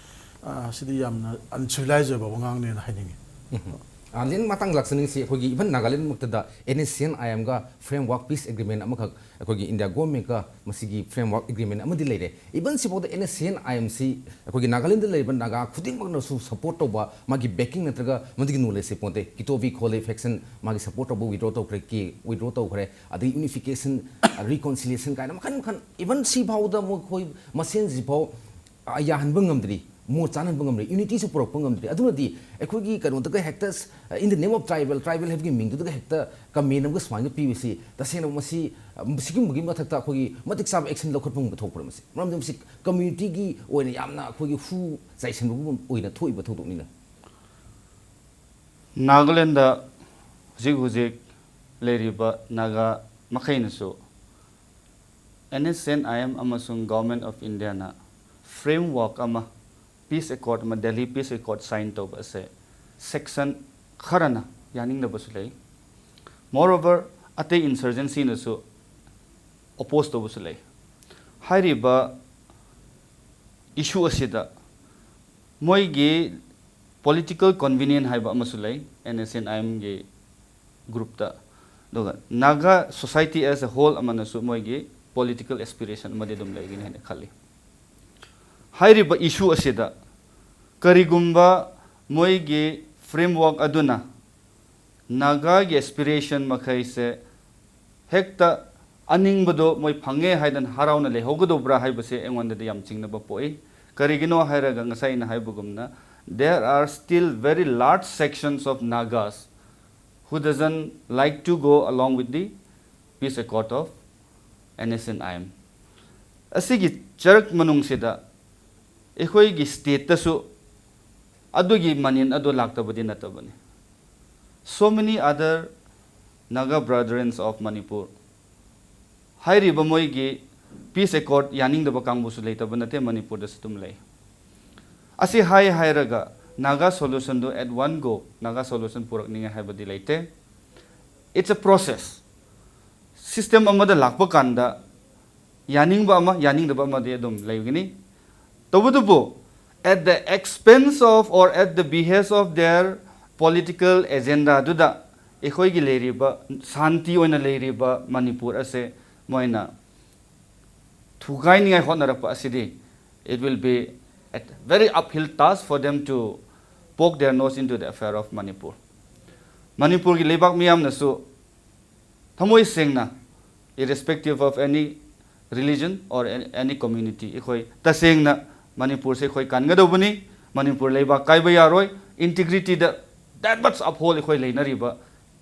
ꯑ, ꯁꯤꯗꯤ ꯌꯥꯝꯅ uncivilized ꯑꯣꯏꯕ ꯋꯥꯉꯥꯡꯅꯦꯅ ꯍꯥꯏꯅꯤꯡꯉꯤ꯫ ꯎꯝ꯫ ꯑ, ꯂꯦꯟ ꯃꯇꯥꯡꯗ ꯂꯥꯛꯆꯅꯤꯡꯉꯤꯁꯤ, ꯑꯩꯈꯣꯏꯒꯤ even ꯅꯥꯒꯥꯂꯦꯟꯃꯛꯇꯗ NSCN-IMꯒ framework peace agreement ꯑꯃꯈꯛ ꯑꯩꯈꯣꯏꯒꯤ ꯏꯟꯗꯤꯌꯥ governmentꯀ ꯃꯁꯤꯒꯤ framework agreement ꯑꯃꯗꯤ ꯂꯩꯔꯦ꯫ Even ꯁꯤꯐꯥꯎꯗ NSCN-IMꯁꯤ ꯑꯩꯈꯣꯏꯒꯤ ꯅꯥꯒꯥꯂꯦꯟꯗ ꯂꯩꯔꯤꯕ ꯅꯥꯒꯥ ꯈꯨꯗꯤꯡꯃꯛꯅꯁꯨ support ꯇꯧꯕ, ꯃꯥꯒꯤ backing ꯅꯠꯇ꯭ꯔꯒ ꯃꯗꯨꯒꯤ knowledgeꯁꯦ ꯄꯣꯟꯇꯦ꯫ ꯀꯤꯇꯣ ꯚꯤ ꯈꯣꯂꯦ faction ꯃꯥꯒꯤ support ꯇꯧꯕ withdraw ꯇꯧꯈ꯭ꯔꯦ, ꯀꯦ withdraw ꯇꯧꯈ꯭ꯔꯦ, ꯑꯗꯒꯤ unification, reconciliation ꯀꯥꯏꯅ ꯃꯈꯜ ꯃꯈꯜ, even ꯁꯤꯐꯥꯎꯗ ꯃꯈꯣꯏ ꯃꯁꯦꯟꯁꯤꯐꯥꯎ, ꯑ, ꯌꯥꯍꯟꯕ ꯉꯝꯗ꯭ꯔꯤ, ꯃꯣꯠ ꯆꯥꯟꯅꯍꯟꯕ ꯉꯝꯗ꯭ꯔꯤ, unityꯁꯨ ꯄꯨꯔꯛꯄ ꯉꯝꯗ꯭ꯔꯤ꯫ ꯑꯗꯨꯅꯗꯤ ꯑꯩꯈꯣꯏꯒꯤ ꯀꯩꯅꯣꯗꯒ ꯍꯦꯛꯇ, in the name of tribal, tribal ꯍꯥꯏꯕꯒꯤ ꯃꯤꯡꯗꯨꯗꯒ ꯍꯦꯛꯇ comment ꯑꯃꯒ ꯁꯨꯃꯥꯏꯅ ꯄꯤꯕꯁꯤ, ꯇꯁꯦꯡꯅ ꯃꯁꯤ, ꯑ, ꯁꯤꯒꯨꯝꯕꯒꯤ ꯃꯊꯛꯇ ꯑꯩꯈꯣꯏꯒꯤ ꯃꯇꯤꯛ ꯆꯥꯕ action ꯂꯧꯈꯠꯄ ꯉꯝꯕ ꯊꯣꯛꯄ꯭ꯔꯥ ꯃꯁꯤ? ꯃꯔꯝꯗꯤ ꯃꯁꯤ communityꯒꯤ ꯑꯣꯏꯅ ꯌꯥꯝꯅ ꯑꯩꯈꯣꯏꯒꯤ ꯍꯨ ꯆꯥꯏꯁꯤꯟꯕꯒꯨꯝꯕ ꯑꯣꯏꯅ ꯊꯣꯛꯏꯕ ꯊꯧꯗꯣꯛꯅꯤꯅ꯫ ꯅꯥꯒꯥꯂꯦꯟꯗ ꯍꯧꯖꯤꯛ ꯍꯧꯖꯤꯛ ꯂꯩꯔꯤꯕ ꯅꯥꯒꯥ ꯃꯈꯩꯅꯁꯨ NSCN-IM ꯑꯃꯁꯨꯡ Government of Indiaꯅ framework ꯑꯃ Peace Accord ꯑꯃ, Delhi Peace Accord sign ꯇꯧꯕ ꯑꯁꯦ section ꯈꯔꯅ ꯌꯥꯅꯤꯡꯗꯕꯁꯨ ꯂꯩ꯫ Moreover, ꯑꯇꯩ insurgencyꯅꯁꯨ oppose ꯇꯧꯕꯁꯨ ꯂꯩ꯫ ꯍꯥꯏꯔꯤꯕ issue ꯑꯁꯤꯗ ꯃꯣꯏꯒꯤ political convenient ꯍꯥꯏꯕ ꯑꯃꯁꯨ ꯂꯩ NSCN-IMꯒꯤ groupꯇ꯫ ꯑꯗꯨꯒ Naga society as a whole ꯑꯃꯅꯁꯨ ꯃꯣꯏꯒꯤ political aspiration ꯑꯃꯗꯤ ꯑꯗꯨꯝ ꯂꯩꯒꯅꯤ ꯍꯥꯏꯅ ꯈꯜꯂꯤ꯫ ꯍꯥꯏꯔꯤꯕ issue ꯑꯁꯤꯗ ꯀꯔꯤꯒꯨꯝꯕ ꯃꯣꯏꯒꯤ framework ꯑꯗꯨꯅ Nagaꯒꯤ aspiration ꯃꯈꯩꯁꯦ ꯍꯦꯛꯇ ꯑꯅꯤꯡꯕꯗꯣ ꯃꯣꯏ ꯐꯪꯉꯦ ꯍꯥꯏꯗꯅ ꯍꯔꯥꯎꯅ ꯂꯩꯍꯧꯒꯗꯧꯕ꯭ꯔꯥ ꯍꯥꯏꯕꯁꯦ ꯑꯩꯉꯣꯟꯗꯗꯤ ꯌꯥꯝ ꯆꯤꯡꯅꯕ ꯄꯣꯛꯏ꯫ ꯀꯔꯤꯒꯤꯅꯣ ꯍꯥꯏꯔꯒ, ꯉꯁꯥꯏ ꯑꯩꯅ ꯍꯥꯏꯕꯒꯨꯝꯅ, there are still very large sections of Nagas who doesn't like to go along with the peace accord of NSCN-IM꯫ ꯑꯁꯤꯒꯤ ꯆꯔꯛ ꯃꯅꯨꯡꯁꯤꯗ ꯑꯩꯈꯣꯏꯒꯤ stateꯇꯁꯨ ꯑꯗꯨꯒꯤ ꯃꯅꯤꯟ ꯑꯗꯨ ꯂꯥꯛꯇꯕꯗꯤ ꯅꯠꯇꯕꯅꯤ꯫ So many other Naga brethren of Manipur, ꯍꯥꯏꯔꯤꯕ ꯃꯣꯏꯒꯤ peace accord ꯌꯥꯅꯤꯡꯗꯕ ꯀꯥꯡꯕꯨꯁꯨ ꯂꯩꯇꯕ ꯅꯠꯇꯦ, ꯃꯅꯤꯄꯨꯔꯗꯁꯨ ꯑꯗꯨꯝ ꯂꯩ꯫ ꯑꯁꯤ ꯍꯥꯏ ꯍꯥꯏꯔꯒ Naga solutionꯗꯨ at one go Naga solution ꯄꯨꯔꯛꯅꯤꯡꯉꯦ ꯍꯥꯏꯕꯗꯤ ꯂꯩꯇꯦ꯫ It's a process. System ꯑꯃꯗ ꯂꯥꯛꯄ ꯀꯥꯟꯗ ꯌꯥꯅꯤꯡꯕ ꯑꯃ, ꯌꯥꯅꯤꯡꯗꯕ ꯑꯃꯗꯤ ꯑꯗꯨꯝ ꯂꯩꯒꯅꯤ꯫ ꯇꯧꯕꯇꯕꯨ, at the expense of or at the behest of their political agendaꯗꯨꯗ ꯑꯩꯈꯣꯏꯒꯤ ꯂꯩꯔꯤꯕ, ꯁꯥꯟꯇꯤ ꯑꯣꯏꯅ ꯂꯩꯔꯤꯕ ꯃꯅꯤꯄꯨꯔ ꯑꯁꯦ ꯃꯣꯏꯅ ꯊꯨꯒꯥꯏꯅꯤꯡꯉꯥꯏ ꯍꯣꯠꯅꯔꯛꯄ ꯑꯁꯤꯗꯤ, it will be a very uphill task for them to poke their nose into the affair of Manipur. ꯃꯅꯤꯄꯨꯔꯒꯤ ꯂꯩꯕꯥꯛ ꯃꯤꯌꯥꯝꯅꯁꯨ ꯊꯃꯣꯏ ꯁꯦꯡꯅ, irrespective of any religion or any community, ꯑꯩꯈꯣꯏ ꯇꯁꯦꯡꯅ ꯃꯅꯤꯄꯨꯔꯁꯦ ꯑꯩꯈꯣꯏ ꯀꯟꯒꯗꯧꯕꯅꯤ, ꯃꯅꯤꯄꯨꯔ ꯂꯩꯕꯥꯛ ꯀꯥꯏꯕ ꯌꯥꯔꯣꯏ, integrityꯗ that much uphold ꯑꯩꯈꯣꯏ ꯂꯩꯅꯔꯤꯕ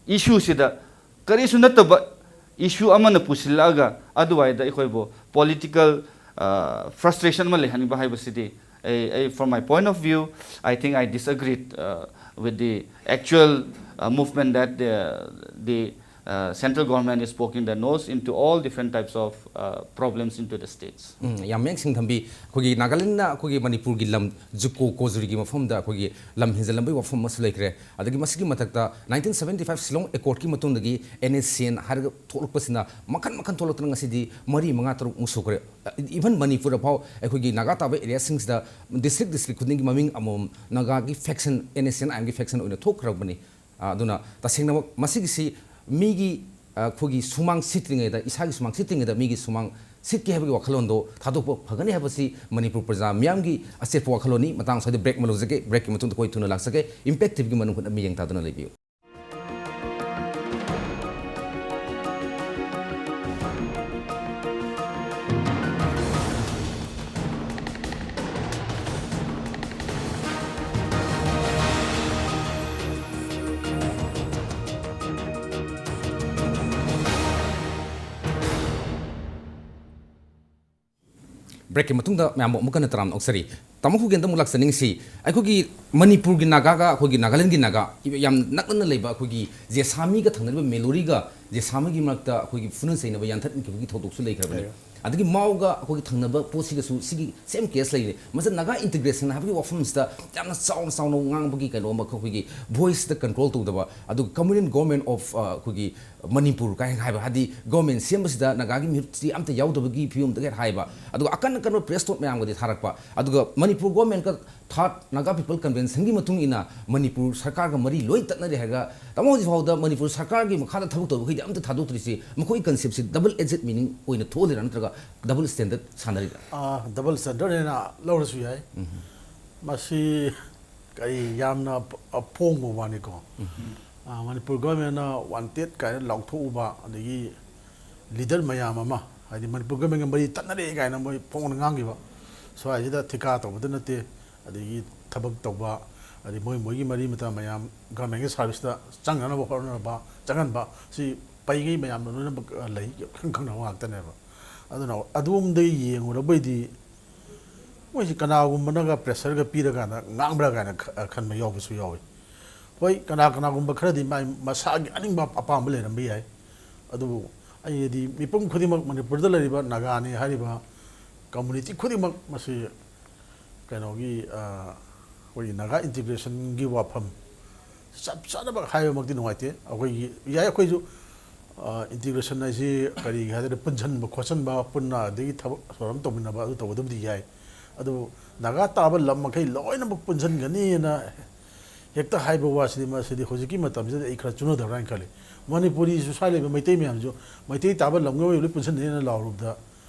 issueꯁꯤꯗ ꯀꯔꯤꯁꯨ ꯅꯠꯇꯕ issue ꯑꯃꯅ ꯄꯨꯁꯤꯜꯂꯛꯑꯒ ꯑꯗꯨꯋꯥꯏꯗ ꯑꯩꯈꯣꯏꯕꯨ political, uh, frustration ꯑꯃ ꯂꯩꯍꯟꯕ ꯍꯥꯏꯕꯁꯤꯗꯤ, ꯑꯩ, ꯑꯩ, from my point of view, I think I disagreed, uh, with the actual, uh, movement that the, the uh, central government is poking the nose into all different types of uh, problems into the states. ꯎꯝ, ꯌꯥꯝ ꯃꯌꯦꯛ ꯁꯦꯡꯅ ꯊꯝꯕꯤ꯫ ꯑꯩꯈꯣꯏꯒꯤ ꯅꯥꯒꯥꯂꯦꯟꯗꯅ ꯑꯩꯈꯣꯏꯒꯤ ꯃꯅꯤꯄꯨꯔꯒꯤ ꯂꯝ ꯖꯨꯀꯣ ꯀꯣꯖꯨꯔꯤꯒꯤ ꯃꯐꯝꯗ ꯑꯩꯈꯣꯏꯒꯤ ꯂꯝ ꯍꯦꯟꯖꯜꯂꯝꯕꯒꯤ ꯋꯥꯐꯝ ꯑꯃꯁꯨ ꯂꯩꯈ꯭ꯔꯦ꯫ ꯑꯗꯒꯤ ꯃꯁꯤꯒꯤ ꯃꯊꯛꯇ nineteen seventy five Shillong Accordꯀꯤ ꯃꯇꯨꯡꯗꯒꯤ N S C N ꯍꯥꯏꯔꯒ ꯊꯣꯛꯂꯛꯄꯁꯤꯅ ꯃꯈꯟ ꯃꯈꯟ ꯊꯣꯛꯂꯛꯇꯅ ꯉꯁꯤꯗꯤ ꯃꯔꯤ, ꯃꯉꯥ, ꯇꯔꯨꯛꯃꯨꯛ ꯁꯨꯈ꯭ꯔꯦ꯫ Even ꯃꯅꯤꯄꯨꯔꯗ ꯐꯥꯎ ꯑꯩꯈꯣꯏꯒꯤ ꯅꯥꯒꯥ ꯇꯥꯕ areaꯁꯤꯡꯁꯤꯗ district district ꯈꯨꯗꯤꯡꯒꯤ ꯃꯃꯤꯡ ꯑꯃꯃꯝ ꯅꯥꯒꯥꯒꯤ faction, N S C N I Mꯒꯤ faction ꯑꯣꯏꯅ ꯊꯣꯛꯈ꯭ꯔꯕꯅꯤ꯫ ꯑ, ꯑꯗꯨꯅ ꯇꯁꯦꯡꯅꯃꯛ ꯃꯁꯤꯒꯤꯁꯤ ꯃꯤꯒꯤ, ꯑ, ꯑꯩꯈꯣꯏꯒꯤ ꯁꯨꯃꯥꯡ ꯁꯤꯠꯇ꯭ꯔꯤꯉꯩꯗ, ꯏꯁꯥꯒꯤ ꯁꯨꯃꯥꯡ ꯁꯤꯠꯇ꯭ꯔꯤꯉꯩꯗ ꯃꯤꯒꯤ ꯁꯨꯃꯥꯡ ꯁꯤꯠꯀꯦ ꯍꯥꯏꯕꯒꯤ ꯋꯥꯈꯜꯂꯣꯟꯗꯣ ꯊꯥꯗꯣꯛꯄ ꯐꯒꯅꯤ ꯍꯥꯏꯕꯁꯤ ꯃꯅꯤꯄꯨꯔ ꯄ꯭ꯔꯖꯥ ꯃꯤꯌꯥꯝꯒꯤ ꯑꯆꯦꯠꯄ ꯋꯥꯈꯜꯂꯣꯟꯅꯤ꯫ ꯃꯇꯥꯡ ꯑꯁ꯭ꯋꯥꯏꯗ break ꯑꯃ ꯂꯧꯖꯒꯦ꯫ Breakꯀꯤ ꯃꯇꯨꯡꯗ ꯑꯩꯈꯣꯏ ꯊꯨꯅ ꯂꯥꯛꯆꯒꯦ꯫ Impact TVꯒꯤ ꯃꯅꯨꯡ ꯍꯨꯠꯅ ꯃꯤꯠꯌꯦꯡ ꯇꯥꯗꯨꯅ ꯂꯩꯕꯤꯌꯨ꯫ Breakꯀꯤ ꯃꯇꯨꯡꯗ ꯃꯌꯥꯝꯕꯨ ꯑꯃꯨꯛ ꯍꯟꯅ ꯇꯔꯥꯝꯅ ꯑꯣꯛꯆꯔꯤ꯫ ꯇꯥꯃꯣ ꯈꯨꯒꯦꯟꯗ ꯑꯃꯨꯛ ꯂꯥꯛꯆꯅꯤꯡꯁꯤ, ꯑꯩꯈꯣꯏꯒꯤ ꯃꯅꯤꯄꯨꯔꯒꯤ ꯅꯥꯒꯥꯒ ꯑꯩꯈꯣꯏꯒꯤ ꯅꯥꯒꯥꯂꯦꯟꯒꯤ ꯅꯥꯒꯥ ꯌꯥꯝ ꯅꯛꯅꯅ ꯂꯩꯕ ꯑꯩꯈꯣꯏꯒꯤ ꯖꯦꯁꯥꯃꯤꯒ ꯊꯪꯅꯔꯤꯕ ꯃꯦꯂꯣꯔꯤꯒ ꯖꯦꯁꯥꯃꯤꯒꯤ ꯃꯔꯛꯇ ꯑꯩꯈꯣꯏꯒꯤ ꯐꯨꯅ ꯆꯩꯅꯕ ꯌꯥꯟꯊꯠꯅꯈꯤꯕꯒꯤ ꯊꯧꯗꯣꯛꯁꯨ ꯂꯩꯈ꯭ꯔꯕꯅꯤ꯫ ꯂꯩꯔꯦ꯫ ꯑꯗꯒꯤ ꯃꯥꯎꯒ ꯑꯩꯈꯣꯏꯒꯤ ꯊꯪꯅꯕ ꯄꯣꯠꯁꯤꯒꯁꯨ ꯁꯤꯒꯤ same case ꯂꯩꯔꯦ꯫ ꯃꯁꯤ ꯅꯥꯒꯥ integration ꯍꯥꯏꯕꯒꯤ ꯋꯥꯐꯝꯁꯤꯗ ꯌꯥꯝꯅ ꯆꯥꯎꯅ ꯆꯥꯎꯅ ꯉꯥꯡꯕꯒꯤ ꯀꯩꯅꯣ ꯑꯃ ꯑꯩꯈꯣꯏꯒꯤ voiceꯇ control ꯇꯧꯗꯕ, ꯑꯗꯨꯒ communal government of, ꯑ, ꯑꯩꯈꯣꯏꯒꯤ ꯃꯅꯤꯄꯨꯔ ꯀꯥꯏꯅ ꯍꯥꯏꯕ, ꯍꯥꯏꯗꯤ government ꯁꯦꯝꯕꯁꯤꯗ ꯅꯥꯒꯥꯒꯤ ꯃꯤꯍꯨꯠꯁꯤ ꯑꯝꯇ ꯌꯥꯎꯗꯕꯒꯤ ꯐꯤꯕꯝꯗꯒꯤ ꯍꯥꯏꯕ, ꯑꯗꯨꯒ ꯑꯀꯟ ꯑꯀꯟꯕ press note ꯃꯌꯥꯝꯒꯗꯤ ꯊꯥꯔꯛꯄ, ꯑꯗꯨꯒ ꯃꯅꯤꯄꯨꯔ governmentꯀ Third Naga People Conventionꯒꯤ ꯃꯇꯨꯡ ꯏꯟꯅ ꯃꯅꯤꯄꯨꯔ ꯁꯔꯀꯥꯔꯒ ꯃꯔꯤ ꯂꯣꯏ ꯇꯠꯅꯔꯦ ꯍꯥꯏꯔꯒ, ꯇꯥꯃꯣ, ꯍꯧꯖꯤꯛ ꯐꯥꯎꯗ ꯃꯅꯤꯄꯨꯔ ꯁꯔꯀꯥꯔꯒꯤ ꯃꯈꯥꯗ ꯊꯕꯛ ꯇꯧꯕꯈꯩꯗꯤ ꯑꯝꯇ ꯊꯥꯗꯣꯛꯇ꯭ꯔꯤꯁꯤ, ꯃꯈꯣꯏꯒꯤ conceptꯁꯤ double edged meaning ꯑꯣꯏꯅ ꯊꯣꯛꯍꯜꯂꯤꯔꯥ ꯅꯠꯇ꯭ꯔꯒ double standard ꯁꯥꯟꯅꯔꯤꯔꯥ? ꯑꯥ, double standard ꯍꯥꯏꯅ ꯂꯧꯔꯁꯨ ꯌꯥꯏ꯫ ꯎꯝ꯫ ꯃꯁꯤ ꯀꯔꯤ ꯌꯥꯝꯅ ꯑ-, ꯑꯄꯣꯡꯕ ꯋꯥꯅꯤꯀꯣ꯫ ꯎꯝ꯫ ꯑ, ꯃꯅꯤꯄꯨꯔ governmentꯅ wanted ꯀꯥꯏꯅ ꯂꯥꯎꯊꯣꯛꯎꯕ, ꯑꯗꯒꯤ leader ꯃꯌꯥꯝ ꯑꯃ, ꯍꯥꯏꯗꯤ ꯃꯅꯤꯄꯨꯔ governmentꯒ ꯃꯔꯤ ꯇꯠꯅꯔꯦ ꯀꯥꯏꯅ ꯃꯣꯏ ꯐꯣꯡꯅ ꯉꯥꯡꯈꯤꯕ, ꯁ꯭ꯋꯥꯏꯁꯤꯗ ꯊꯤꯀꯥ ꯇꯧꯕꯗ ꯅꯠꯇꯦ, ꯑꯗꯒꯤ ꯊꯕꯛ ꯇꯧꯕ, ꯑꯗꯩ ꯃꯣꯏ ꯃꯣꯏꯒꯤ ꯃꯔꯤ ꯃꯇꯥ ꯃꯌꯥꯝ governmentꯀꯤ serviceꯇ ꯆꯪꯅꯅꯕ ꯍꯣꯠꯅꯅꯕ, ꯆꯪꯍꯟꯕ, ꯁꯤ ꯄꯩꯉꯩ ꯃꯌꯥꯝꯅ ꯂꯣꯏꯅꯃꯛ, ꯑ, ꯂꯩ, ꯈꯪ ꯈꯪꯅꯕ ꯉꯥꯛꯇꯅꯦꯕ꯫ ꯑꯗꯨꯅ ꯑꯗꯣꯝꯗꯒꯤ ꯌꯦꯡꯉꯨꯔꯕꯗꯤ ꯃꯣꯏꯁꯤ ꯀꯅꯥꯒꯨꯝꯕꯅꯒ pressureꯒ ꯄꯤꯔꯀꯥꯟꯗ ꯉꯥꯡꯕ꯭ꯔꯥ ꯀꯥꯏꯅ ꯈ-, ꯈꯟꯕ ꯌꯥꯎꯕꯁꯨ ꯌꯥꯎꯏ꯫ ꯍꯣꯏ, ꯀꯅꯥ ꯀꯅꯥꯒꯨꯝꯕ ꯈꯔꯗꯤ ꯃꯥꯏ ꯃꯁꯥꯒꯤ ꯑꯅꯤꯡꯕ ꯑꯄꯥꯝꯕ ꯂꯩꯔꯝꯕ ꯌꯥꯏ꯫ ꯑꯗꯨꯕꯨ ꯑꯩꯅꯗꯤ ꯃꯤꯄꯨꯝ ꯈꯨꯗꯤꯡꯃꯛ ꯃꯅꯤꯄꯨꯔꯗ ꯂꯩꯔꯤꯕ ꯅꯥꯒꯥꯅꯤ ꯍꯥꯏꯔꯤꯕ ꯀꯝꯃꯨꯅꯤꯇꯤ ꯈꯨꯗꯤꯡꯃꯛ ꯃꯁꯤ ꯀꯩꯅꯣꯒꯤ, ꯑ, ꯑꯩꯈꯣꯏꯒꯤ ꯅꯥꯒꯥ ꯏꯟꯇꯤꯒ꯭ꯔꯦꯁꯟꯒꯤ ꯋꯥꯐꯝ ꯆꯞ ꯆꯥꯅꯃꯛ ꯍꯥꯏꯕꯃꯛꯇꯤ ꯅꯨꯡꯉꯥꯏꯇꯦ꯫ ꯑꯩꯈꯣꯏꯒꯤ ꯌꯥꯏ, ꯑꯩꯈꯣꯏꯁꯨ, ꯑ, ꯏꯟꯇꯤꯒ꯭ꯔꯦꯁꯟ ꯍꯥꯏꯁꯤ ꯀꯔꯤꯒꯤ ꯍꯥꯏꯗꯣꯏꯅꯣ, ꯄꯨꯟꯁꯤꯟꯕ ꯈꯣꯠꯆꯟꯕ, ꯄꯨꯟꯅ ꯑꯗꯒꯤ ꯊꯕꯛ ꯊꯧꯔꯝ ꯇꯧꯃꯤꯟꯅꯕ, ꯑꯗꯨ ꯇꯧꯕꯗꯨꯕꯨꯗꯤ ꯌꯥꯏ꯫ ꯑꯗꯨꯕꯨ ꯅꯥꯒꯥ ꯇꯥꯕ ꯂꯝ ꯃꯈꯩ ꯂꯣꯏꯅꯃꯛ ꯄꯨꯟꯁꯤꯟꯒꯅꯤꯅ ꯍꯦꯛꯇ ꯍꯥꯏꯕ ꯋꯥꯁꯤꯗꯤ, ꯃꯁꯤꯗꯤ ꯍꯧꯖꯤꯛꯀꯤ ꯃꯇꯝꯁꯤꯗ ꯑꯩ ꯈꯔ ꯆꯨꯅꯗꯕ꯭ꯔꯥ ꯍꯥꯏꯅ ꯈꯜꯂꯤ꯫ ꯃꯅꯤꯄꯨꯔꯤꯁꯨ ꯁ꯭ꯋꯥꯏ ꯂꯩꯕ ꯃꯩꯇꯩ ꯃꯌꯥꯝꯁꯨ ꯃꯩꯇꯩ ꯇꯥꯕ ꯂꯝꯒꯤ ꯑꯣꯏꯕ ꯂꯣꯏ ꯄꯨꯟꯁꯤꯟꯅꯩꯅ ꯂꯥꯎꯔꯨꯕꯗ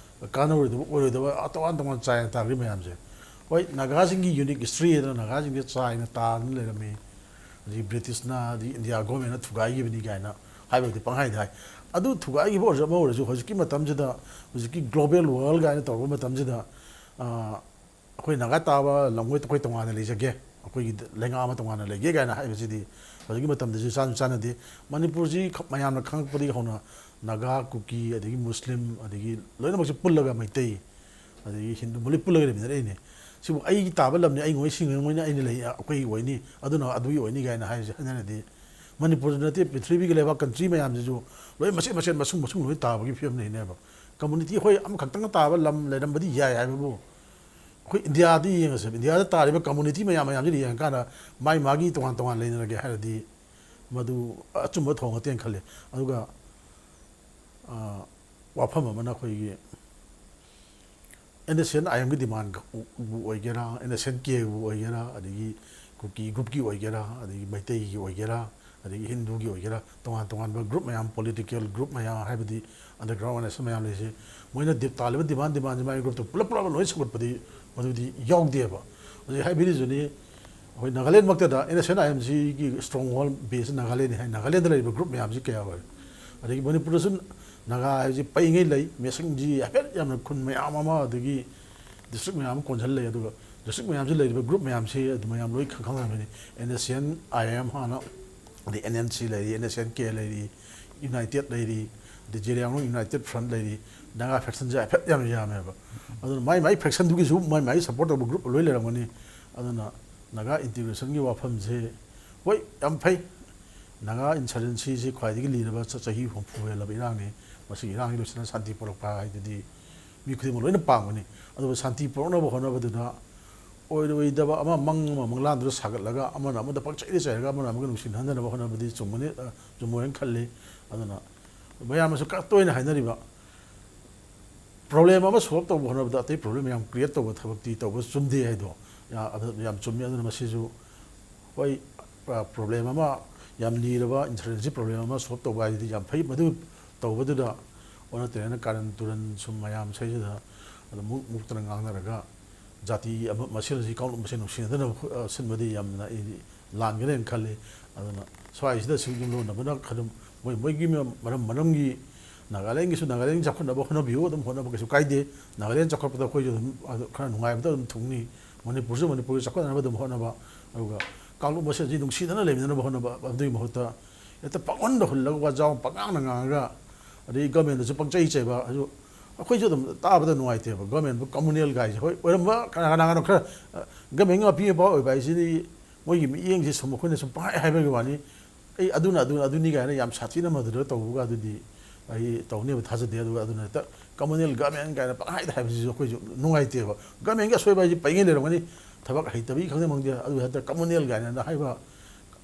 ꯀꯥꯟꯅꯔꯣꯏꯗꯕ ꯑꯣꯏꯔꯣꯏꯗꯕ ꯇꯣꯉꯥꯟ ꯇꯣꯉꯥꯟ ꯆꯥꯏꯅ ꯇꯥꯈ꯭ꯔꯤ ꯃꯌꯥꯝꯁꯦ꯫ ꯍꯣꯏ, ꯅꯥꯒꯥꯁꯤꯡꯒꯤ ꯌꯨꯅꯤꯛ ꯍꯤꯁꯇ꯭ꯔꯤ ꯍꯥꯏꯗꯅ ꯅꯥꯒꯥꯁꯤꯡꯁꯦ ꯆꯥꯏꯅ ꯇꯥꯗꯅ ꯂꯩꯔꯝꯃꯤ꯫ ꯍꯧꯖꯤꯛ ꯕ꯭ꯔꯤꯇꯤꯁꯅ, ꯍꯧꯖꯤꯛ ꯏꯟꯗꯤꯌꯥ ꯒꯣꯔꯃꯦꯟꯅ ꯊꯨꯒꯥꯏꯈꯤꯕꯅꯤ ꯀꯥꯏꯅ ꯍꯥꯏꯕꯗꯤ ꯄꯪꯍꯥꯏꯗ ꯍꯥꯏ꯫ ꯑꯗꯨ ꯊꯨꯒꯥꯏꯈꯤꯕ ꯑꯣꯏꯔꯁꯨ ꯑꯃ ꯑꯣꯏꯔꯁꯨ, ꯍꯧꯖꯤꯛꯀꯤ ꯃꯇꯝꯁꯤꯗ, ꯍꯧꯖꯤꯛꯀꯤ ꯒ꯭ꯂꯣꯕꯦꯜ ꯋꯥꯔꯜ ꯀꯥꯏꯅ ꯇꯧꯔꯛꯄ ꯃꯇꯝꯁꯤꯗ, ꯑ, ꯑꯩꯈꯣꯏ ꯅꯥꯒꯥ ꯇꯥꯕ ꯂꯝꯈꯣꯏ ꯑꯩꯈꯣꯏ ꯇꯣꯉꯥꯟꯅ ꯂꯩꯖꯒꯦ, ꯑꯩꯈꯣꯏꯒꯤ ꯂꯩꯉꯥꯛ ꯑꯃ ꯇꯣꯉꯥꯟꯅ ꯂꯩꯒꯦ ꯀꯥꯏꯅ ꯍꯥꯏꯕꯁꯤꯗꯤ ꯍꯧꯖꯤꯛꯀꯤ ꯃꯇꯝꯗꯁꯨ ꯆꯥꯟꯁꯨ ꯆꯥꯟꯅꯗꯦ꯫ ꯃꯅꯤꯄꯨꯔꯁꯤ ꯈ-, ꯃꯌꯥꯝꯅ ꯈꯪꯉꯛꯄꯗꯒꯤ ꯍꯧꯅ ꯅꯥꯒꯥ, ꯀꯨꯀꯤ, ꯑꯗꯒꯤ ꯃꯨꯁꯂꯤꯝ, ꯑꯗꯒꯤ ꯂꯣꯏꯅꯃꯛꯁꯦ ꯄꯨꯜꯂꯒ, ꯃꯩꯇꯩ, ꯑꯗꯒꯤ ꯍꯤꯟꯗꯨ, ꯂꯣꯏ ꯄꯨꯜꯂꯒ ꯂꯩꯃꯤꯟꯅꯔꯛꯏꯅꯦ꯫ ꯁꯤꯕꯨ ꯑꯩꯒꯤ ꯇꯥꯕ ꯂꯝꯅꯤ, ꯑꯩ ꯉꯣꯏ ꯁꯤꯡꯉꯣꯏꯅ ꯑꯩꯅ ꯂꯩ, ꯑꯩꯈꯣꯏꯒꯤ ꯑꯣꯏꯅꯤ, ꯑꯗꯨꯅ ꯑꯗꯨꯒꯤ ꯑꯣꯏꯅꯤ ꯀꯥꯏꯅ ꯍꯥꯏꯕꯁꯦ ꯍꯥꯏꯅꯔꯗꯤ, ꯃꯅꯤꯄꯨꯔꯗ ꯅꯠꯇꯦ, ꯄ꯭ꯔꯤꯊꯤꯕꯤꯒꯤ ꯂꯩꯕꯥꯛ ꯀꯟꯇ꯭ꯔꯤ ꯃꯌꯥꯝꯁꯤꯁꯨ ꯂꯣꯏ ꯃꯆꯦꯠ ꯃꯆꯦꯠ, ꯃꯁꯨꯡ ꯃꯁꯨꯡ ꯂꯣꯏ ꯇꯥꯕꯒꯤ ꯐꯤꯕꯝ ꯂꯩꯅꯦꯕ꯫ ꯀꯝꯃꯨꯅꯤꯇꯤ ꯑꯩꯈꯣꯏ ꯑꯃꯈꯛꯇꯪꯅ ꯇꯥꯕ ꯂꯝ ꯂꯩꯔꯝꯕꯗꯤ ꯌꯥꯏ ꯍꯥꯏꯕꯕꯨ, ꯑꯩꯈꯣꯏ ꯏꯟꯗꯤꯌꯥꯗ ꯌꯦꯡꯉꯁꯦꯕ, ꯏꯟꯗꯤꯌꯥꯗ ꯇꯥꯔꯤꯕ ꯀꯝꯃꯨꯅꯤꯇꯤ ꯃꯌꯥꯝ ꯃꯌꯥꯝꯁꯤꯗ ꯌꯦꯡꯉꯀꯥꯟꯗ ꯃꯥꯏ ꯃꯥꯒꯤ ꯇꯣꯉꯥꯟ ꯇꯣꯉꯥꯟ ꯂꯩꯅꯔꯒꯦ ꯍꯥꯏꯔꯗꯤ ꯃꯗꯨ ꯑꯆꯨꯝꯕ ꯊꯣꯡ ꯅꯠꯇꯦꯅ ꯈꯜꯂꯤ꯫ ꯑꯗꯨꯒ, ꯑ, ꯋꯥꯐꯝ ꯑꯃꯅ ꯑꯩꯈꯣꯏꯒꯤ ꯑꯦꯟ ꯑꯦꯁ ꯑꯦꯟ ꯑꯥꯏ ꯑꯦꯝꯒꯤ ꯗꯤꯃꯥꯟꯕꯨ ꯑꯣꯏꯒꯦꯔꯥ, ꯑꯦꯟ ꯑꯦꯁ ꯑꯦꯟ ꯀꯦꯕꯨ ꯑꯣꯏꯒꯦꯔꯥ, ꯑꯗꯒꯤ ꯀꯨꯀꯤ ꯒ꯭ꯔꯨꯞꯀꯤ ꯑꯣꯏꯒꯦꯔꯥ, ꯑꯗꯒꯤ ꯃꯩꯇꯩꯒꯤ ꯑꯣꯏꯒꯦꯔꯥ, ꯑꯗꯒꯤ ꯍꯤꯟꯗꯨꯒꯤ ꯑꯣꯏꯒꯦꯔꯥ, ꯇꯣꯉꯥꯟ ꯇꯣꯉꯥꯟꯕ ꯒ꯭ꯔꯨꯞ ꯃꯌꯥꯝ, ꯄꯣꯂꯤꯇꯤꯀꯦꯜ ꯒ꯭ꯔꯨꯞ ꯃꯌꯥꯝ, ꯍꯥꯏꯕꯗꯤ ꯑꯟꯗꯔꯒ꯭ꯔꯥꯎꯟ ꯑꯣꯔꯒꯅꯥꯏꯖꯦꯁꯟ ꯃꯌꯥꯝ ꯂꯩꯔꯤꯁꯦ, ꯃꯣꯏꯅ ꯗꯤꯞ ꯇꯥꯜꯂꯤꯕ ꯗꯤꯃꯥꯟ, ꯗꯤꯃꯥꯟꯁꯦ ꯃꯥꯒꯤ ꯒ꯭ꯔꯨꯞꯇ ꯄꯨꯂꯞ ꯄꯨꯂꯞ ꯂꯣꯏ ꯁꯧꯒꯠꯄꯗꯤ ꯃꯗꯨꯗꯤ ꯌꯥꯎꯗꯦꯕ꯫ ꯍꯧꯖꯤꯛ ꯍꯥꯏꯕꯤꯔꯤꯁꯤꯅꯤ, ꯑꯩꯈꯣꯏ ꯅꯥꯒꯥꯂꯦꯟꯃꯛꯇꯗ N S N I M ꯁꯤꯒꯤ ꯏꯁꯇ꯭ꯔꯣꯡ ꯍꯣꯜ ꯕꯦꯁ ꯅꯥꯒꯥꯂꯦꯟꯅꯤ ꯍꯥꯏ꯫ ꯅꯥꯒꯥꯂꯦꯟꯗ ꯂꯩꯔꯤꯕ ꯒ꯭ꯔꯨꯞ ꯃꯌꯥꯝꯁꯤ ꯀꯌꯥ ꯑꯣꯏꯔꯦ? ꯑꯗꯒꯤ ꯃꯅꯤꯄꯨꯔꯗꯁꯨ ꯅꯥꯒꯥ ꯍꯥꯏꯕꯁꯤ ꯄꯩꯉꯩ ꯂꯩ, ꯃꯁꯤꯡꯁꯤ ꯍꯥꯏꯐꯦꯠ ꯌꯥꯝꯅ ꯈꯨꯟ ꯃꯌꯥꯝ ꯑꯃ, ꯑꯗꯒꯤ ꯗꯤꯁꯇ꯭ꯔꯤꯛ ꯃꯌꯥꯝ ꯑꯃ ꯀꯣꯟꯁꯤꯜꯂ ꯂꯩ꯫ ꯑꯗꯨꯒ ꯗꯤꯁꯇ꯭ꯔꯤꯛ ꯃꯌꯥꯝꯁꯤ ꯂꯩꯔꯤꯕ ꯒ꯭ꯔꯨꯞ ꯃꯌꯥꯝꯁꯤ ꯑꯗꯨ ꯃꯌꯥꯝ ꯂꯣꯏ ꯈꯪ-, ꯈꯪꯉꯝꯒꯅꯤ꯫ N S N I M ꯍꯥꯟꯅ, ꯑꯗꯩ ꯑꯦꯟ ꯑꯦꯟ ꯁꯤ ꯂꯩꯔꯤ, ꯑꯦꯟ ꯑꯦꯁ ꯑꯦꯟ ꯀꯦ ꯂꯩꯔꯤ, ꯌꯨꯅꯥꯏꯇꯦꯠ ꯂꯩꯔꯤ, ꯑꯗꯩ ꯖꯦꯂꯤꯌꯥꯡꯔꯣꯡ ꯌꯨꯅꯥꯏꯇꯦꯠ ꯐ꯭ꯔꯟꯠ ꯂꯩꯔꯤ꯫ ꯅꯥꯒꯥ ꯐꯦꯛꯁꯟꯁꯦ ꯍꯥꯏꯐꯦꯠ ꯌꯥꯝ ꯌꯥꯝꯃꯦꯕ꯫ ꯑꯗꯨꯅ ꯃꯥꯏ ꯃꯥꯏ ꯐꯦꯛꯁꯟꯗꯨꯒꯤꯁꯨ ꯃꯥꯏ ꯃꯥꯏ ꯁꯞꯄꯣꯔꯠ ꯇꯧꯕ ꯒ꯭ꯔꯨꯞ ꯂꯣꯏ ꯂꯩꯔꯝꯒꯅꯤ꯫ ꯑꯗꯨꯅ ꯅꯥꯒꯥ ꯏꯟꯇꯤꯒ꯭ꯔꯦꯁꯟꯒꯤ ꯋꯥꯐꯝꯁꯦ ꯍꯣꯏ, ꯌꯥꯝ ꯐꯩ꯫ ꯅꯥꯒꯥ ꯏꯟꯁꯔꯖꯦꯟꯁꯤꯁꯤ ꯈ꯭ꯋꯥꯏꯗꯒꯤ ꯂꯤꯔꯕ ꯆ-, ꯆꯍꯤ ꯍꯨꯝꯐꯨ ꯍꯦꯜꯂꯕ ꯏꯔꯥꯡꯅꯤ꯫ ꯃꯁꯤꯒꯤ ꯏꯔꯥꯡꯁꯤ ꯂꯣꯏꯁꯤꯟꯅ ꯁꯥꯟꯇꯤ ꯄꯨꯔꯛꯄ ꯍꯥꯏꯗꯨꯗꯤ ꯃꯤ ꯈꯨꯗꯤꯡꯃꯛ ꯂꯣꯏꯅ ꯄꯥꯝꯒꯅꯤ꯫ ꯑꯗꯨꯕꯨ ꯁꯥꯟꯇꯤ ꯄꯨꯔꯛꯅꯕ ꯍꯣꯠꯅꯕꯗꯨꯗ ꯑꯣꯏꯔꯣꯏꯗꯕ ꯑꯃ, ꯃꯪ ꯑꯃ ꯃꯪꯂꯥꯟꯗꯨꯗ ꯁꯥꯒꯠꯂꯒ ꯑꯃꯅ ꯑꯃꯗ ꯄꯪꯆꯩꯗ ꯆꯩꯔꯒ ꯑꯃꯅ ꯑꯃꯒ ꯅꯨꯡꯁꯤꯅꯍꯟꯗꯅꯕ ꯍꯣꯠꯅꯕꯗꯤ ꯆꯨꯝꯒꯅꯤ, ꯑ, ꯆꯨꯝꯃꯣꯏꯅ ꯈꯜꯂꯤ꯫ ꯑꯗꯨꯅ ꯃꯌꯥꯝꯅꯁꯨ ꯈꯔ ꯇꯣꯏꯅ ꯍꯥꯏꯅꯔꯤꯕ, ꯄ꯭ꯔꯣꯕ꯭ꯂꯦꯝ ꯑꯃ ꯁꯣꯜꯕ ꯇꯧꯕ ꯍꯣꯠꯅꯕꯗ ꯑꯇꯩ ꯄ꯭ꯔꯣꯕ꯭ꯂꯦꯝ ꯃꯌꯥꯝ ꯀ꯭ꯔꯤꯌꯦꯠ ꯇꯧꯕ ꯊꯕꯛꯇꯤ ꯇꯧꯕ ꯆꯨꯝꯗꯦ ꯍꯥꯏꯗꯣ, ꯌꯥ-, ꯑꯗꯨ ꯌꯥꯝ ꯆꯨꯝꯃꯤ꯫ ꯑꯗꯨꯅ ꯃꯁꯤꯁꯨ ꯍꯣꯏ, ꯑ, ꯄ꯭ꯔꯣꯕ꯭ꯂꯦꯝ ꯑꯃ, ꯌꯥꯝ ꯂꯤꯔꯕ ꯏꯟꯁꯨꯔꯦꯟꯁꯀꯤ ꯄ꯭ꯔꯣꯕ꯭ꯂꯦꯝ ꯑꯃ ꯁꯣꯜꯕ ꯇꯧꯕ ꯍꯥꯏꯁꯤꯗꯤ ꯌꯥꯝ ꯐꯩ꯫ ꯃꯗꯨ ꯇꯧꯕꯗꯨꯗ ꯑꯣꯟꯅ ꯇꯩꯅꯅ ꯀꯥꯔꯟ ꯇꯨꯔꯟ ꯁꯨꯝ ꯃꯌꯥꯝ ꯁꯩꯁꯤꯗ ꯑꯗꯨꯝ ꯃꯨꯛ ꯃꯨꯛꯇꯅ ꯉꯥꯡꯅꯔꯒ ꯖꯥꯇꯤ ꯑꯃ ꯃꯁꯦꯜ ꯑꯁꯤ, ꯀꯥꯡꯂꯨꯞ ꯃꯁꯦꯜ ꯅꯨꯡꯁꯤꯅꯗꯅꯕ ꯈꯣ-, ꯑ, ꯁꯤꯟꯕꯗꯤ ꯌꯥꯝꯅ ꯑꯩꯗꯤ ꯂꯥꯟꯒꯅꯦꯅ ꯈꯜꯂꯤ꯫ ꯑꯗꯨꯅ ꯁ꯭ꯋꯥꯏꯁꯤꯗ ꯁꯨꯝ ꯌꯨꯝꯂꯣꯟꯅꯕꯅ ꯈꯔ ꯃꯣꯏ ꯃꯣꯏꯒꯤ ꯃ-, ꯃꯔꯝ ꯃꯔꯝꯒꯤ, ꯅꯥꯒꯥꯂꯦꯟꯒꯤꯁꯨ ꯅꯥꯒꯥꯂꯦꯟꯒꯤ ꯆꯥꯎꯈꯠꯅꯕ ꯍꯣꯠꯅꯕꯤꯌꯨ, ꯑꯗꯨꯝ ꯍꯣꯠꯅꯕ ꯀꯩꯁꯨ ꯀꯥꯏꯗꯦ꯫ ꯅꯥꯒꯥꯂꯦꯟ ꯆꯥꯎꯈꯠꯄꯗ ꯑꯩꯈꯣꯏꯁꯨ ꯑꯗꯨꯝ ꯑꯗꯨ ꯈꯔ ꯅꯨꯡꯉꯥꯏꯕꯗ ꯑꯗꯨꯝ ꯊꯨꯡꯅꯤ꯫ ꯃꯅꯤꯄꯨꯔꯁꯨ ꯃꯅꯤꯄꯨꯔꯒꯤ ꯆꯥꯎꯈꯠꯅꯅꯕ ꯑꯗꯨꯝ ꯍꯣꯠꯅꯕ, ꯑꯗꯨꯒ ꯀꯥꯡꯂꯨꯞ ꯃꯁꯦꯜꯁꯤ ꯅꯨꯡꯁꯤꯅꯅ ꯂꯩꯃꯤꯟꯅꯅꯕ ꯍꯣꯠꯅꯕ, ꯑꯗꯨꯒꯤ ꯃꯍꯨꯠꯇ ꯍꯦꯛꯇ ꯄꯪꯍꯟꯗ ꯍꯨꯜꯂꯒ ꯋꯥꯖꯥꯎ ꯄꯪꯉꯥꯡꯗ ꯉꯥꯡꯉꯒ, ꯑꯗꯩ ꯒꯃꯦꯟꯗꯁꯨ ꯄꯪꯆꯩ ꯆꯩꯕ, ꯑꯗꯨ ꯑꯩꯈꯣꯏꯁꯨ ꯑꯗꯨꯝ ꯇꯥꯕꯗ ꯅꯨꯡꯉꯥꯏꯇꯦꯕ꯫ ꯒꯃꯦꯟꯕꯨ ꯀꯝꯃꯨꯅꯦꯜ ꯒꯥꯏꯁꯦ, ꯍꯣꯏ, ꯑꯣꯏꯔꯝꯕ ꯀꯅꯥ ꯀꯅꯥꯒꯅꯣ ꯈꯔ, ꯑ, ꯒꯃꯦꯟꯒꯤ ꯃꯄꯤ ꯃꯄꯥ ꯑꯣꯏꯕ ꯍꯥꯏꯁꯤꯗꯤ ꯃꯣꯏꯒꯤ ꯃꯤꯠꯌꯦꯡꯁꯦ ꯁꯨꯝ ꯑꯩꯈꯣꯏꯅ ꯁꯨꯝ ꯄꯪꯍꯥꯏ ꯍꯥꯏꯕꯒꯤ ꯋꯥꯅꯤ꯫ ꯑꯩ ꯑꯗꯨꯅ, ꯑꯗꯨꯅ, ꯑꯗꯨꯅꯤ ꯀꯥꯏꯅ ꯌꯥꯝ ꯁꯥꯊꯤꯅ ꯃꯗꯨꯗ ꯇꯧꯕꯒ ꯑꯗꯨꯗꯤ ꯑꯩ ꯇꯧꯅꯦꯕ ꯊꯥꯖꯗꯦ꯫ ꯑꯗꯨꯒ ꯑꯗꯨꯅ ꯍꯦꯛꯇ ꯀꯝꯃꯨꯅꯦꯜ ꯒꯃꯦꯟ ꯀꯥꯏꯅ ꯄꯪꯍꯥꯏꯗ ꯍꯥꯏꯕꯁꯤꯁꯨ ꯑꯩꯈꯣꯏꯁꯨ ꯅꯨꯡꯉꯥꯏꯇꯦꯕ꯫ ꯒꯃꯦꯟꯒꯤ ꯑꯁꯣꯏꯕ ꯍꯥꯏꯁꯦ ꯄꯩꯉꯩ ꯂꯩꯔꯝꯒꯅꯤ, ꯊꯕꯛ ꯍꯩꯇꯕꯒꯤ ꯈꯪꯗꯦ ꯃꯪꯗꯦ, ꯑꯗꯨ ꯍꯦꯛꯇ ꯀꯝꯃꯨꯅꯦꯜ ꯀꯥꯏꯅ ꯍꯥꯏꯕ,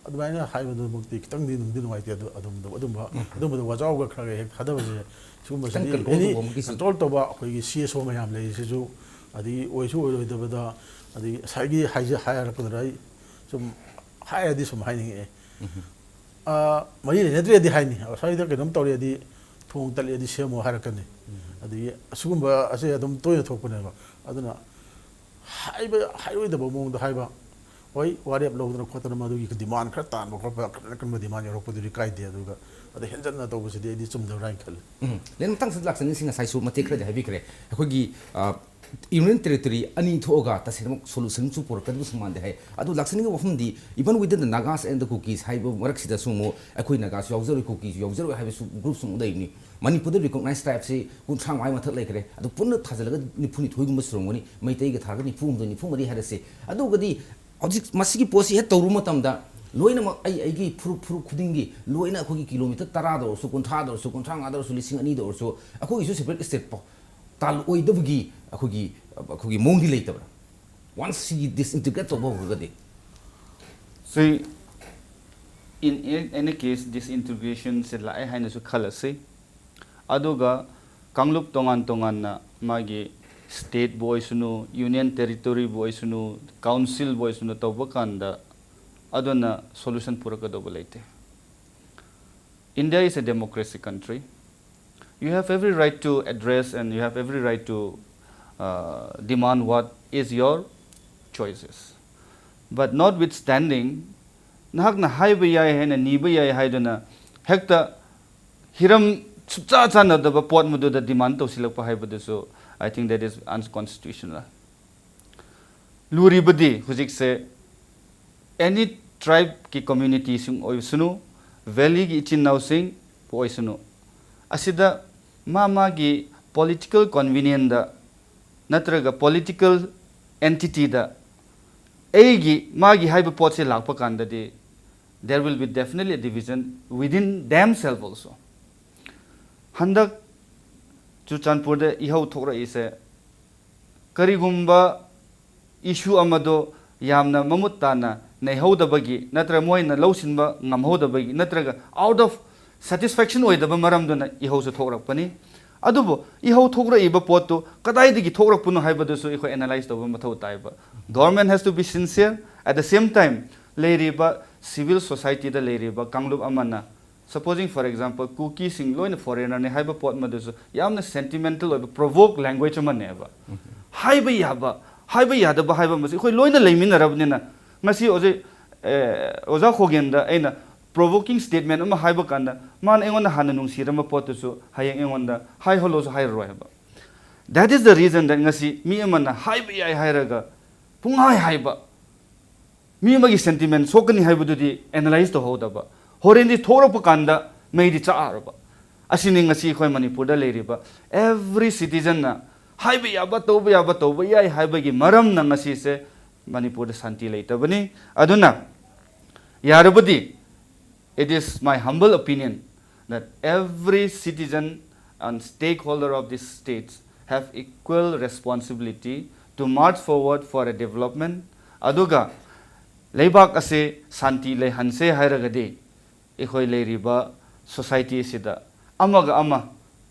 ꯑꯗꯨꯃꯥꯏꯅ ꯍꯥꯏꯕꯗꯨꯃꯛꯇꯤ ꯈꯤꯇꯪꯗꯤ ꯅꯨꯡꯗꯤ ꯅꯨꯡꯉꯥꯏꯇꯦ꯫ ꯑꯗꯨ ꯑꯗꯨꯝꯕ, ꯑꯗꯨꯝꯕ, ꯎꯝ꯫ ꯑꯗꯨꯝꯕꯗ ꯋꯥꯖꯥꯎꯒ ꯈꯔ ꯈꯔ ꯍꯦꯛ ꯊꯥꯗꯕꯁꯦ, ꯁꯤꯒꯨꯝꯕꯁꯤꯗꯤ ꯈꯤꯇꯪ ꯀꯟꯇ꯭ꯔꯣꯜ ꯑꯦꯅꯤ ꯇꯧꯕ ꯑꯃꯒꯤ ꯁꯨꯝ ꯀꯟꯇ꯭ꯔꯣꯜ ꯇꯧꯕ ꯑꯩꯈꯣꯏꯒꯤ ꯁꯤ ꯑꯦꯁ ꯑꯣ ꯃꯌꯥꯝ ꯂꯩꯔꯤꯁꯤꯁꯨ, ꯑꯗꯒꯤ ꯑꯣꯏꯁꯨ ꯑꯣꯏꯔꯣꯏꯗꯕꯗ, ꯑꯗꯒꯤ ꯉꯁꯥꯏꯒꯤ ꯍꯥꯏꯖ-, ꯍꯥꯏꯔꯛꯄꯗꯨꯗ ꯑꯩ ꯁꯨꯝ ꯍꯥꯏꯔꯗꯤ ꯁꯨꯝ ꯍꯥꯏꯅꯤꯡꯉꯛꯑꯦ꯫ ꯎꯝ꯫ ꯑ, ꯃꯔꯤ ꯂꯩꯅꯗ꯭ꯔꯦꯗꯤ ꯍꯥꯏꯅꯤ, ꯉꯁꯥꯏꯗ ꯀꯩꯅꯣꯝ ꯇꯧꯔꯦꯗꯤ, ꯊꯣꯡ ꯇꯠꯂꯦꯗꯤ ꯁꯦꯝꯃꯣ ꯍꯥꯏꯔꯛꯀꯅꯤ꯫ ꯎꯝ꯫ ꯑꯗꯒꯤ ꯑꯁꯤꯒꯨꯝꯕ ꯑꯁꯦ ꯑꯗꯨꯝ ꯇꯣꯏꯅ ꯊꯣꯛꯄꯅꯦꯕ꯫ ꯑꯗꯨꯅ ꯍꯥꯏꯕ, ꯍꯥꯏꯔꯣꯏꯗꯕ ꯃꯑꯣꯡꯗ ꯍꯥꯏꯕ, ꯍꯣꯏ, ꯋꯥꯔꯦꯞ ꯂꯧꯗꯅ ꯈꯣꯠꯇꯅ ꯃꯗꯨꯒꯤ ꯗꯤꯃꯥꯟ ꯈꯔ ꯇꯥꯟꯕ ꯈꯣꯠꯄ, ꯑꯀꯟ ꯑꯀꯟꯕ ꯗꯤꯃꯥꯟ ꯌꯧꯔꯛꯄꯗꯨꯗꯤ ꯀꯥꯏꯗꯦ, ꯑꯗꯨꯒ ꯑꯗ ꯍꯦꯟꯖꯟꯅ ꯇꯧꯕꯁꯤꯗꯤ ꯑꯩꯗꯤ ꯆꯨꯝꯗꯕ꯭ꯔꯥ ꯍꯥꯏꯅ ꯈꯜꯂꯤ꯫ ꯎꯝ꯫ ꯂꯦꯟ ꯃꯇꯥꯡꯁꯤꯗ ꯂꯥꯛꯆꯅꯤꯡꯁꯤ, ꯉꯁꯥꯏꯁꯨ ꯃꯇꯦꯛ ꯈꯔꯗꯤ ꯍꯥꯏꯕꯤꯈ꯭ꯔꯦ꯫ ꯑꯩꯈꯣꯏꯒꯤ, ꯑ, ꯌꯨꯅꯤꯌꯟ ꯇꯦꯔꯤꯇꯣꯔꯤ ꯑꯅꯤ ꯊꯣꯛꯑꯒ ꯇꯁꯦꯡꯅꯃꯛ ꯁꯣꯂꯨꯁꯟꯁꯨ ꯄꯨꯔꯛꯀꯗꯕꯁꯨ ꯃꯥꯟꯗꯦ ꯍꯥꯏ꯫ ꯑꯗꯨ ꯂꯥꯛꯆꯅꯤꯡꯉꯤꯕ ꯋꯥꯐꯝꯗꯤ, even within the Nagas and the Kukis ꯍꯥꯏꯕ ꯃꯔꯛꯁꯤꯗꯁꯨ ꯑꯃꯨꯛ ꯑꯩꯈꯣꯏ ꯅꯥꯒꯥꯁꯨ ꯌꯥꯎꯖꯔꯣꯏ, ꯀꯨꯀꯤꯁꯨ ꯌꯥꯎꯖꯔꯣꯏ ꯍꯥꯏꯕꯁꯨ ꯒ꯭ꯔꯨꯞꯁꯨ ꯑꯃꯨꯛ ꯂꯩꯕꯅꯤ꯫ ꯃꯅꯤꯄꯨꯔꯗ ꯔꯤꯀꯣꯛꯅꯥꯏꯁ ꯇ꯭ꯔꯥꯏꯕꯁꯤ ꯀꯨꯟꯊ꯭ꯔꯥ ꯃꯉꯥ ꯃꯊꯛ ꯂꯩꯈ꯭ꯔꯦ꯫ ꯑꯗꯨ ꯄꯨꯟꯅ ꯊꯥꯖꯤꯜꯂꯒ ꯅꯤꯐꯨ ꯅꯤꯊꯣꯏꯒꯨꯝꯕ ꯁꯨꯔꯝꯒꯅꯤ, ꯃꯩꯇꯩꯒ ꯊꯥꯔꯒ ꯅꯤꯐꯨ ꯍꯨꯝꯗꯣꯏ, ꯅꯤꯐꯨ ꯃꯔꯤ ꯍꯥꯏꯔꯁꯤ꯫ ꯑꯗꯨꯒꯗꯤ ꯍꯧꯖꯤꯛ ꯃꯁꯤꯒꯤ ꯄꯣꯠꯁꯤ ꯍꯦꯛ ꯇꯧꯔꯨꯕ ꯃꯇꯝꯗ ꯂꯣꯏꯅꯃꯛ ꯑꯩ ꯑꯩꯒꯤ ꯐꯨꯔꯨꯞ ꯐꯨꯔꯨꯞ ꯈꯨꯗꯤꯡꯒꯤ ꯂꯣꯏꯅ ꯑꯩꯈꯣꯏꯒꯤ ꯀꯤꯂꯣꯃꯤꯇꯔ ꯇꯔꯥꯗ ꯑꯣꯏꯔꯁꯨ, ꯀꯨꯟꯊ꯭ꯔꯥꯗ ꯑꯣꯏꯔꯁꯨ, ꯀꯨꯟꯊ꯭ꯔꯥ ꯃꯉꯥꯗ ꯑꯣꯏꯔꯁꯨ, ꯂꯤꯁꯤꯡ ꯑꯅꯤꯗ ꯑꯣꯏꯔꯁꯨ, ꯑꯩꯈꯣꯏꯒꯤꯁꯨ ꯁꯦꯄꯔꯦꯠ ꯁ꯭ꯇꯦꯠ ꯄꯥꯎ ꯇꯥꯜꯂꯣꯏꯗꯕꯒꯤ ꯑꯩꯈꯣꯏꯒꯤ ꯑꯩꯈꯣꯏꯒꯤ ꯃꯑꯣꯡꯗꯤ ꯂꯩꯇꯕ꯭ꯔꯥ? ꯋꯥꯟꯁ ꯁꯤꯒꯤ ꯗꯤꯁꯏꯟꯇꯤꯒ꯭ꯔꯦꯠ ꯇꯧꯕ ꯍꯧꯔꯒꯗꯤ? ꯁꯤ, in any case, disintegration ꯁꯦ ꯂꯥꯛꯑꯦ ꯍꯥꯏꯅꯁꯨ ꯈꯜꯂꯁꯤ꯫ ꯑꯗꯨꯒ ꯀꯥꯡꯂꯨꯞ ꯇꯣꯉꯥꯟ ꯇꯣꯉꯥꯟꯅ ꯃꯥꯒꯤ ꯁ꯭ꯇꯦꯠꯄꯨ ꯑꯣꯏꯁꯅꯨ, ꯌꯨꯅꯤꯌꯟ ꯇꯦꯔꯤꯇꯣꯔꯤꯕꯨ ꯑꯣꯏꯁꯅꯨ, ꯀꯥꯎꯟꯁꯤꯜꯕꯨ ꯑꯣꯏꯁꯅꯨ ꯇꯧꯕ ꯀꯥꯟꯗ ꯑꯗꯨꯅ ꯁꯣꯂꯨꯁꯟ ꯄꯨꯔꯛꯀꯗꯧꯕ ꯂꯩꯇꯦ꯫ India is a democracy country. You have every right to address and you have every right to uh, demand what is your choices. But notwithstanding, ꯅꯍꯥꯛꯅ ꯍꯥꯏꯕ ꯌꯥꯏ ꯍꯥꯏꯅ ꯅꯤꯕ ꯌꯥꯏ ꯍꯥꯏꯗꯨꯅ ꯍꯦꯛꯇ ꯍꯤꯔꯝ ꯁꯨꯞꯆꯥ ꯆꯥꯟꯅꯗꯕ ꯄꯣꯠ ꯃꯗꯨꯗ ꯗꯤꯃꯥꯟ ꯇꯧꯁꯤꯜꯂꯛꯄ ꯍꯥꯏꯕꯗꯨꯁꯨ, I think that is unconstitutional. ꯂꯨꯔꯤꯕꯗꯤ ꯍꯧꯖꯤꯛꯁꯦ ꯑꯦꯅꯤ ꯇ꯭ꯔꯥꯏꯕꯀꯤ ꯀꯝꯃ꯭ꯌꯨꯅꯤꯇꯤꯁꯤꯡ ꯑꯣꯏꯁꯅꯨ, ꯚꯦꯂꯤꯒꯤ ꯏꯆꯤꯟ ꯏꯅꯥꯎꯁꯤꯡꯕꯨ ꯑꯣꯏꯁꯅꯨ, ꯑꯁꯤꯗ ꯃꯥ ꯃꯥꯒꯤ ꯄꯣꯂꯤꯇꯤꯀꯦꯜ ꯀꯟꯚꯤꯅꯤꯌꯟꯗ ꯅꯠꯇ꯭ꯔꯒ ꯄꯣꯂꯤꯇꯤꯀꯦꯜ ꯑꯦꯟꯇꯤꯇꯤꯗ ꯑꯩꯒꯤ ꯃꯥꯒꯤ ꯍꯥꯏꯕ ꯄꯣꯠꯁꯦ ꯂꯥꯛꯄ ꯀꯥꯟꯗꯗꯤ, there will be definitely a division within themselves also. ꯍꯟꯗꯛ ꯆꯨꯔꯆꯥꯟꯄꯨꯔꯗ ꯏꯍꯧ ꯊꯣꯛꯂꯛꯏꯁꯦ ꯀꯔꯤꯒꯨꯝꯕ ꯏꯁꯨ ꯑꯃꯗꯣ ꯌꯥꯝꯅ ꯃꯃꯨꯠ ꯇꯥꯅ ꯅꯩꯍꯧꯗꯕꯒꯤ ꯅꯠꯇ꯭ꯔꯒ ꯃꯣꯏꯅ ꯂꯧꯁꯤꯟꯕ ꯉꯝꯍꯧꯗꯕꯒꯤ ꯅꯠꯇ꯭ꯔꯒ ꯑꯥꯎꯠ ꯑꯣꯐ ꯁꯦꯇꯤꯁꯐꯦꯛꯁꯟ ꯑꯣꯏꯗꯕ ꯃꯔꯝꯗꯨꯅ ꯏꯍꯧꯁꯨ ꯊꯣꯛꯂꯛꯄꯅꯤ꯫ ꯑꯗꯨꯕꯨ ꯏꯍꯧ ꯊꯣꯛꯂꯛꯏꯕ ꯄꯣꯠꯇꯨ ꯀꯗꯥꯏꯗꯒꯤ ꯊꯣꯛꯂꯛꯄꯅꯣ ꯍꯥꯏꯕꯗꯨꯁꯨ ꯑꯩꯈꯣꯏ ꯑꯦꯅꯥꯂꯥꯏꯁ ꯇꯧꯕ ꯃꯊꯧ ꯇꯥꯏꯕ꯫ Government has to be sincere, at the same time ꯂꯩꯔꯤꯕ ꯁꯤꯚꯤꯜ ꯁꯣꯁꯥꯏꯇꯤꯗ ꯂꯩꯔꯤꯕ ꯀꯥꯡꯂꯨꯞ ꯑꯃꯅ, supposing for example ꯀꯨꯀꯤꯁꯤꯡ ꯂꯣꯏꯅ ꯐꯣꯔꯦꯅꯔꯅꯤ ꯍꯥꯏꯕ ꯄꯣꯠ ꯃꯗꯨꯁꯨ ꯌꯥꯝꯅ ꯁꯦꯟꯇꯤꯃꯦꯟꯇꯦꯜ ꯑꯣꯏꯕ ꯄ꯭ꯔꯣꯚꯣꯛ ꯂꯦꯡꯒ꯭ꯋꯦꯖ ꯑꯃꯅꯦꯕ꯫ ꯍꯥꯏꯕ ꯌꯥꯕ, ꯍꯥꯏꯕ ꯌꯥꯗꯕ ꯍꯥꯏꯕ ꯑꯃꯁꯦ ꯑꯩꯈꯣꯏ ꯂꯣꯏꯅ ꯂꯩꯃꯤꯟꯅꯔꯕꯅꯤꯅ, ꯉꯁꯤ ꯍꯧꯖꯤꯛ ꯑꯦ, ꯑꯣꯖꯥ ꯈꯣꯒꯦꯟꯗ ꯑꯩꯅ ꯄ꯭ꯔꯣꯚꯣꯀꯤꯡ ꯁ꯭ꯇꯦꯠꯃꯦꯟ ꯑꯃ ꯍꯥꯏꯕ ꯀꯥꯟꯗ ꯃꯥꯅ ꯑꯩꯉꯣꯟꯗ ꯍꯥꯟꯅ ꯅꯨꯡꯁꯤꯔꯝꯕ ꯄꯣꯠꯇꯨꯁꯨ ꯍꯌꯦꯡ ꯑꯩꯉꯣꯟꯗ ꯍꯥꯏꯍꯜꯂꯣꯁꯨ ꯍꯥꯏꯔꯔꯣꯏ ꯍꯥꯏꯕ꯫ That is the reason that ꯉꯁꯤ ꯃꯤ ꯑꯃꯅ ꯍꯥꯏꯕ ꯌꯥꯏ ꯍꯥꯏꯔꯒ ꯄꯨꯡꯍꯥꯏ ꯍꯥꯏꯕ, ꯃꯤ ꯑꯃꯒꯤ ꯁꯦꯟꯇꯤꯃꯦꯟ ꯁꯣꯛꯀꯅꯤ ꯍꯥꯏꯕꯗꯨꯗꯤ ꯑꯦꯅꯥꯂꯥꯏꯁ ꯇꯧꯍꯧꯗꯕ, ꯍꯣꯔꯦꯟꯗꯤ ꯊꯣꯛꯂꯛꯄ ꯀꯥꯟꯗ ꯃꯩꯗꯤ ꯆꯥꯛꯑꯔꯕ꯫ ꯑꯁꯤꯅꯤ ꯉꯁꯤ ꯑꯩꯈꯣꯏ ꯃꯅꯤꯄꯨꯔꯗ ꯂꯩꯔꯤꯕ ꯑꯦꯚ꯭ꯔꯤ ꯁꯤꯇꯤꯖꯟꯅ ꯍꯥꯏꯕ ꯌꯥꯕ, ꯇꯧꯕ ꯌꯥꯕ ꯇꯧꯕ ꯌꯥꯏ ꯍꯥꯏꯕꯒꯤ ꯃꯔꯝꯅ ꯉꯁꯤꯁꯦ ꯃꯅꯤꯄꯨꯔꯗ ꯁꯥꯟꯇꯤ ꯂꯩꯇꯕꯅꯤ꯫ ꯑꯗꯨꯅ ꯌꯥꯔꯕꯗꯤ, it is my humble opinion that every citizen and stakeholder of these states have equal responsibility to march forward for a development. ꯑꯗꯨꯒ ꯂꯩꯕꯥꯛ ꯑꯁꯤ ꯁꯥꯟꯇꯤ ꯂꯩꯍꯟꯁꯦ ꯍꯥꯏꯔꯒꯗꯤ, ꯑꯩꯈꯣꯏ ꯂꯩꯔꯤꯕ society ꯑꯁꯤꯗ ꯑꯃꯒ ꯑꯃ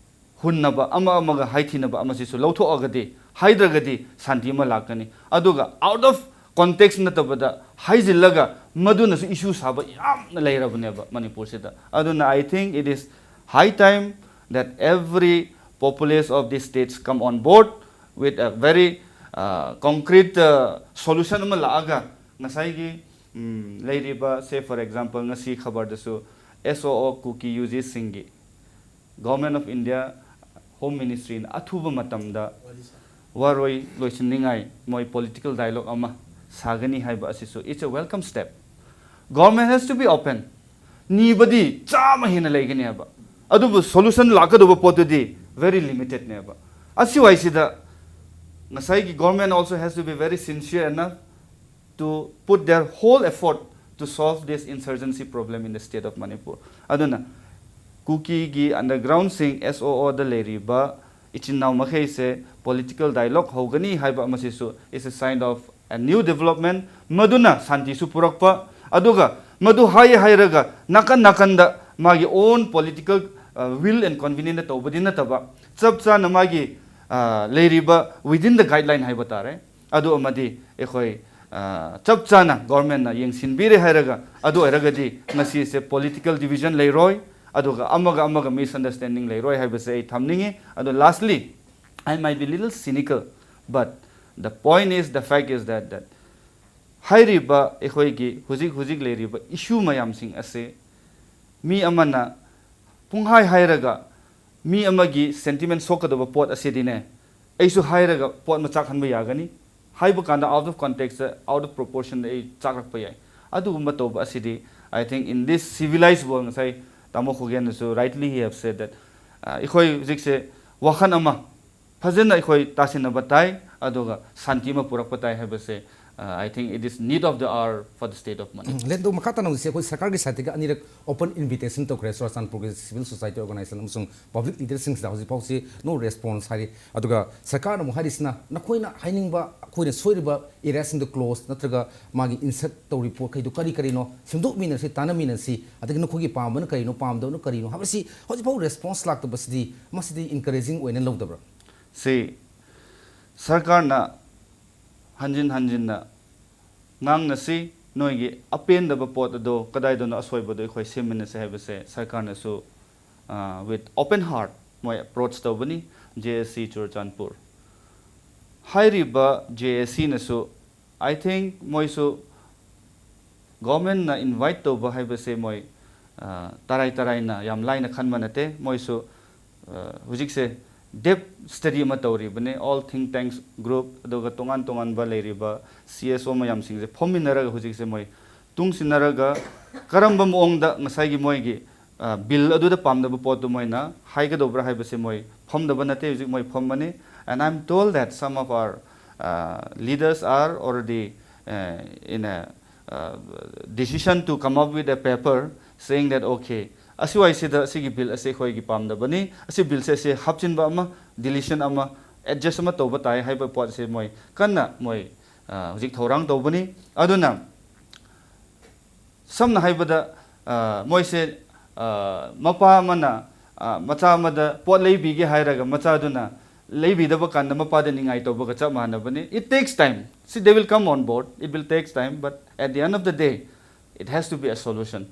ꯍꯨꯟꯅꯕ, ꯑꯃ ꯑꯃꯒ ꯍꯥꯏꯊꯤꯅꯕ ꯑꯃꯁꯤꯁꯨ ꯂꯧꯊꯣꯛꯑꯒꯗꯤ, ꯍꯥꯏꯗ꯭ꯔꯒꯗꯤ ꯁꯥꯟꯇꯤ ꯑꯃ ꯂꯥꯛꯀꯅꯤ꯫ ꯑꯗꯨꯒ out of context ꯅꯠꯇꯕꯗ ꯍꯥꯏꯖꯤꯜꯂꯒ ꯃꯗꯨꯅꯁꯨ issue ꯁꯥꯕ ꯌꯥꯝꯅ ꯂꯩꯔꯕꯅꯦꯕ ꯃꯅꯤꯄꯨꯔꯁꯤꯗ꯫ ꯑꯗꯨꯅ I think it is high time that every populace of these states come on board with a very, uh, concrete, uh, solution ꯑꯃ ꯂꯥꯛꯑꯒ, ꯉꯁꯥꯏꯒꯤ, ꯎꯝ, ꯂꯩꯔꯤꯕ, say for example, ꯉꯁꯤ ꯈꯕꯔꯗꯁꯨ S O O Kuki U ꯖꯤꯁꯤꯡꯒꯤ Government of India, Home Ministry ꯅ ꯑꯊꯨꯕ ꯃꯇꯝꯗ ꯋꯥꯔꯣꯏ ꯂꯣꯏꯁꯤꯟꯅꯤꯡꯉꯥꯏ ꯃꯣꯏ political dialogue ꯑꯃ ꯁꯥꯒꯅꯤ ꯍꯥꯏꯕ ꯑꯁꯤꯁꯨ, it's a welcome step. Government has to be open. ꯅꯤꯕꯗꯤ ꯆꯥꯝꯃ ꯍꯦꯟꯅ ꯂꯩꯒꯅꯦꯕ, ꯑꯗꯨꯕꯨ solution ꯂꯥꯛꯀꯗꯧꯕ ꯄꯣꯠꯇꯨꯗꯤ very limited ꯅꯦꯕ꯫ ꯑꯁꯤꯋꯥꯏꯁꯤꯗ ꯉꯁꯥꯏꯒꯤ government also has to be very sincere enough to put their whole effort to solve this insurgency problem in the state of Manipur. ꯑꯗꯨꯅ ꯀꯨꯀꯤꯒꯤ underground ꯁꯤꯡ S O O ꯗ ꯂꯩꯔꯤꯕ ꯏꯆꯤꯟ ꯏꯅꯥꯎ ꯃꯈꯩꯁꯦ political dialogue ꯍꯧꯒꯅꯤ ꯍꯥꯏꯕ ꯑꯃꯁꯤꯁꯨ is a sign of a new development꯫ ꯃꯗꯨꯅ ꯁꯥꯟꯇꯤꯁꯨ ꯄꯨꯔꯛꯄ, ꯑꯗꯨꯒ ꯃꯗꯨ ꯍꯥꯏ ꯍꯥꯏꯔꯒ ꯅꯥꯀꯟ ꯅꯥꯀꯟꯗ ꯃꯥꯒꯤ own political, uh, will and convenience ꯇꯧꯕꯗꯤ ꯅꯠꯇꯕ, ꯆꯞ ꯆꯥꯅ ꯃꯥꯒꯤ, uh, ꯂꯩꯔꯤꯕ within the guideline ꯍꯥꯏꯕ ꯇꯥꯔꯦ꯫ ꯑꯗꯨ ꯑꯃꯗꯤ ꯑꯩꯈꯣꯏ, ꯑ, ꯆꯞ ꯆꯥꯅ government ꯅ ꯌꯦꯡꯁꯤꯟꯕꯤꯔꯦ ꯍꯥꯏꯔꯒ, ꯑꯗꯨ ꯑꯣꯏꯔꯒꯗꯤ ꯉꯁꯤꯁꯦ political division ꯂꯩꯔꯣꯏ, ꯑꯗꯨꯒ ꯑꯃꯒ ꯑꯃꯒ misunderstanding ꯂꯩꯔꯣꯏ ꯍꯥꯏꯕꯁꯦ ꯑꯩ ꯊꯝꯅꯤꯡꯉꯤ꯫ ꯑꯗꯣ lastly, I might be little cynical, but the point is, the fact is that, that ꯍꯥꯏꯔꯤꯕ ꯑꯩꯈꯣꯏꯒꯤ ꯍꯧꯖꯤꯛ ꯍꯧꯖꯤꯛ ꯂꯩꯔꯤꯕ issue ꯃꯌꯥꯝꯁꯤꯡ ꯑꯁꯦ ꯃꯤ ꯑꯃꯅ ꯄꯨꯡꯍꯥꯏ ꯍꯥꯏꯔꯒ ꯃꯤ ꯑꯃꯒꯤ sentiment ꯁꯣꯛꯀꯗꯕ ꯄꯣꯠ ꯑꯁꯤꯗꯤꯅꯦ, ꯑꯩꯁꯨ ꯍꯥꯏꯔꯒ ꯄꯣꯠ ꯃꯆꯥꯛ ꯍꯟꯕ ꯌꯥꯒꯅꯤ꯫ ꯍꯥꯏꯕ ꯀꯥꯟꯗ out of context, out of proportion ꯑꯩ ꯆꯥꯛꯂꯛꯄ ꯌꯥꯏ꯫ ꯑꯗꯨꯒꯨꯝꯕ ꯇꯧꯕ ꯑꯁꯤꯗꯤ, I think, in this civilized world, ꯉꯁꯥꯏ ꯇꯥꯃꯣ ꯈꯨꯒꯦꯟꯅꯁꯨ rightly he have said that, ꯑ, ꯑꯩꯈꯣꯏ ꯍꯧꯖꯤꯛꯁꯦ ꯋꯥꯈꯜ ꯑꯃ ꯐꯖꯅ ꯑꯩꯈꯣꯏ ꯇꯥꯁꯤꯟꯅꯕ ꯇꯥꯏ, ꯑꯗꯨꯒ ꯁꯥꯟꯇꯤ ꯑꯃ ꯄꯨꯔꯛꯄ ꯇꯥꯏ ꯍꯥꯏꯕꯁꯦ, Uh, I think it is need of the hour for the state of Manipur. ꯂꯦꯟꯗꯣ, ꯃꯈꯥ ꯇꯥꯅ ꯍꯧꯖꯤꯛꯁꯦ ꯑꯩꯈꯣꯏ ꯁꯔꯀꯥꯔꯒꯤ ꯁꯥꯏꯠꯇꯒꯤ ꯑꯅꯤꯔꯛ open invitation ꯇꯧꯈ꯭ꯔꯦ ꯆꯨꯔꯥꯆꯥꯟꯄꯨꯔꯒꯤ civil society organization ꯑꯃꯁꯨꯡ public leaderꯁꯤꯡꯁꯤꯗ꯫ ꯍꯧꯖꯤꯛꯐꯥꯎꯁꯤ no response ꯍꯥꯏꯔꯤ꯫ ꯑꯗꯨꯒ ꯁꯔꯀꯥꯔꯅ ꯑꯃꯨꯛ ꯍꯥꯏꯔꯤꯁꯤꯅ ꯅꯈꯣꯏꯅ ꯍꯥꯏꯅꯤꯡꯕ, ꯑꯩꯈꯣꯏꯅ ꯁꯣꯏꯔꯤꯕ areaꯁꯤꯡꯗꯣ close ꯅꯠꯇ꯭ꯔꯒ ꯃꯥꯒꯤ insert ꯇꯧꯔꯤ ꯄꯣꯠꯈꯩꯗꯣ ꯀꯔꯤ ꯀꯔꯤꯅꯣ ꯁꯦꯝꯗꯣꯛꯃꯤꯟꯅꯁꯤ, ꯇꯥꯟꯅꯃꯤꯟꯅꯁꯤ, ꯑꯗꯒꯤ ꯅꯈꯣꯏꯒꯤ ꯄꯥꯝꯕꯅ ꯀꯔꯤꯅꯣ, ꯄꯥꯝꯗꯕꯅ ꯀꯔꯤꯅꯣ ꯍꯥꯏꯕꯁꯤ ꯍꯧꯖꯤꯛꯐꯥꯎ response ꯂꯥꯛꯇꯕꯁꯤꯗꯤ, ꯃꯁꯤꯗꯤ encouraging ꯑꯣꯏꯅ ꯂꯧꯗꯕ꯭ꯔꯥ? ꯁꯤ ꯁꯔꯀꯥꯔꯅ ꯍꯟꯖꯤꯟ ꯍꯟꯖꯤꯟꯅ ꯉꯥꯡꯅꯁꯤ, ꯅꯣꯏꯒꯤ ꯑꯄꯦꯟꯗꯕ ꯄꯣꯠ ꯑꯗꯣ ꯀꯗꯥꯏꯗꯅꯣ ꯑꯁꯣꯏꯕꯗꯣ ꯑꯩꯈꯣꯏ ꯁꯦꯝꯃꯤꯟꯅꯁꯤ ꯍꯥꯏꯕꯁꯦ ꯁꯔꯀꯥꯔꯅꯁꯨ, ꯑ, with open heart ꯃꯣꯏ approach ꯇꯧꯕꯅꯤ꯫ J A C ꯆꯨꯔꯆꯥꯟꯄꯨꯔ ꯍꯥꯏꯔꯤꯕ J A Cꯅꯁꯨ, I think ꯃꯣꯏꯁꯨ governmentꯅ invite ꯇꯧꯕ ꯍꯥꯏꯕꯁꯦ ꯃꯣꯏ, ꯑ, ꯇꯔꯥꯏ ꯇꯔꯥꯏꯅ ꯌꯥꯝ ꯂꯥꯏꯅ ꯈꯟꯕ ꯅꯠꯇꯦ꯫ ꯃꯣꯏꯁꯨ, ꯑ, ꯍꯧꯖꯤꯛꯁꯦ depth study ꯑꯃ ꯇꯧꯔꯤꯕꯅꯦ꯫ All think tanks group, ꯑꯗꯨꯒ ꯇꯣꯉꯥꯟ ꯇꯣꯉꯥꯟꯕ ꯂꯩꯔꯤꯕ C S O ꯃꯌꯥꯝꯁꯤꯡꯁꯦ ꯐꯝꯃꯤꯟꯅꯔꯒ ꯍꯧꯖꯤꯛꯁꯦ ꯃꯣꯏ ꯇꯨꯡꯁꯤꯟꯅꯔꯒ ꯀꯔꯝꯕ ꯃꯑꯣꯡꯗ ꯉꯁꯥꯏꯒꯤ ꯃꯣꯏꯒꯤ, ꯑ, bill ꯑꯗꯨꯗ ꯄꯥꯝꯗꯕ ꯄꯣꯠꯇꯨ ꯃꯣꯏꯅ ꯍꯥꯏꯒꯗꯧꯕ꯭ꯔꯥ ꯍꯥꯏꯕꯁꯦ ꯃꯣꯏ ꯐꯝꯗꯕ ꯅꯠꯇꯦ, ꯍꯧꯖꯤꯛ ꯃꯣꯏ ꯐꯝꯕꯅꯤ꯫ And I'm told that some of our, uh, leaders are already, uh, in a, uh, decision to come up with a paper saying that, okay, ꯑꯁꯤꯋꯥꯏꯁꯤꯗ ꯑꯁꯤꯒꯤ bill ꯑꯁꯤ ꯑꯩꯈꯣꯏꯒꯤ ꯄꯥꯝꯗꯕꯅꯤ, ꯑꯁꯤ billꯁꯦ ꯑꯁꯤ ꯍꯥꯞꯆꯤꯟꯕ ꯑꯃ, deletion ꯑꯃ, adjust ꯑꯃ ꯇꯧꯕ ꯇꯥꯏ ꯍꯥꯏꯕ ꯄꯣꯠꯁꯦ ꯃꯣꯏ ꯀꯟꯅ ꯃꯣꯏ, ꯑ, ꯍꯧꯖꯤꯛ ꯊꯧꯔꯥꯡ ꯇꯧꯕꯅꯤ꯫ ꯑꯗꯨꯅ ꯁꯝꯅ ꯍꯥꯏꯕꯗ, ꯑ, ꯃꯣꯏꯁꯦ, ꯑ, ꯃꯄꯥ ꯑꯃꯅ, ꯑ, ꯃꯆꯥ ꯑꯃꯗ ꯄꯣꯠ ꯂꯩꯕꯤꯒꯦ ꯍꯥꯏꯔꯒ ꯃꯆꯥꯗꯨꯅ ꯂꯩꯕꯤꯗꯕ ꯀꯥꯟꯗ ꯃꯄꯥꯗ ꯅꯤꯡꯉꯥꯏ ꯇꯧꯕꯒ ꯆꯞ ꯃꯥꯟꯅꯕꯅꯤ꯫ It takes time. See, they will come on board. It will take time, but at the end of the day, it has to be a solution.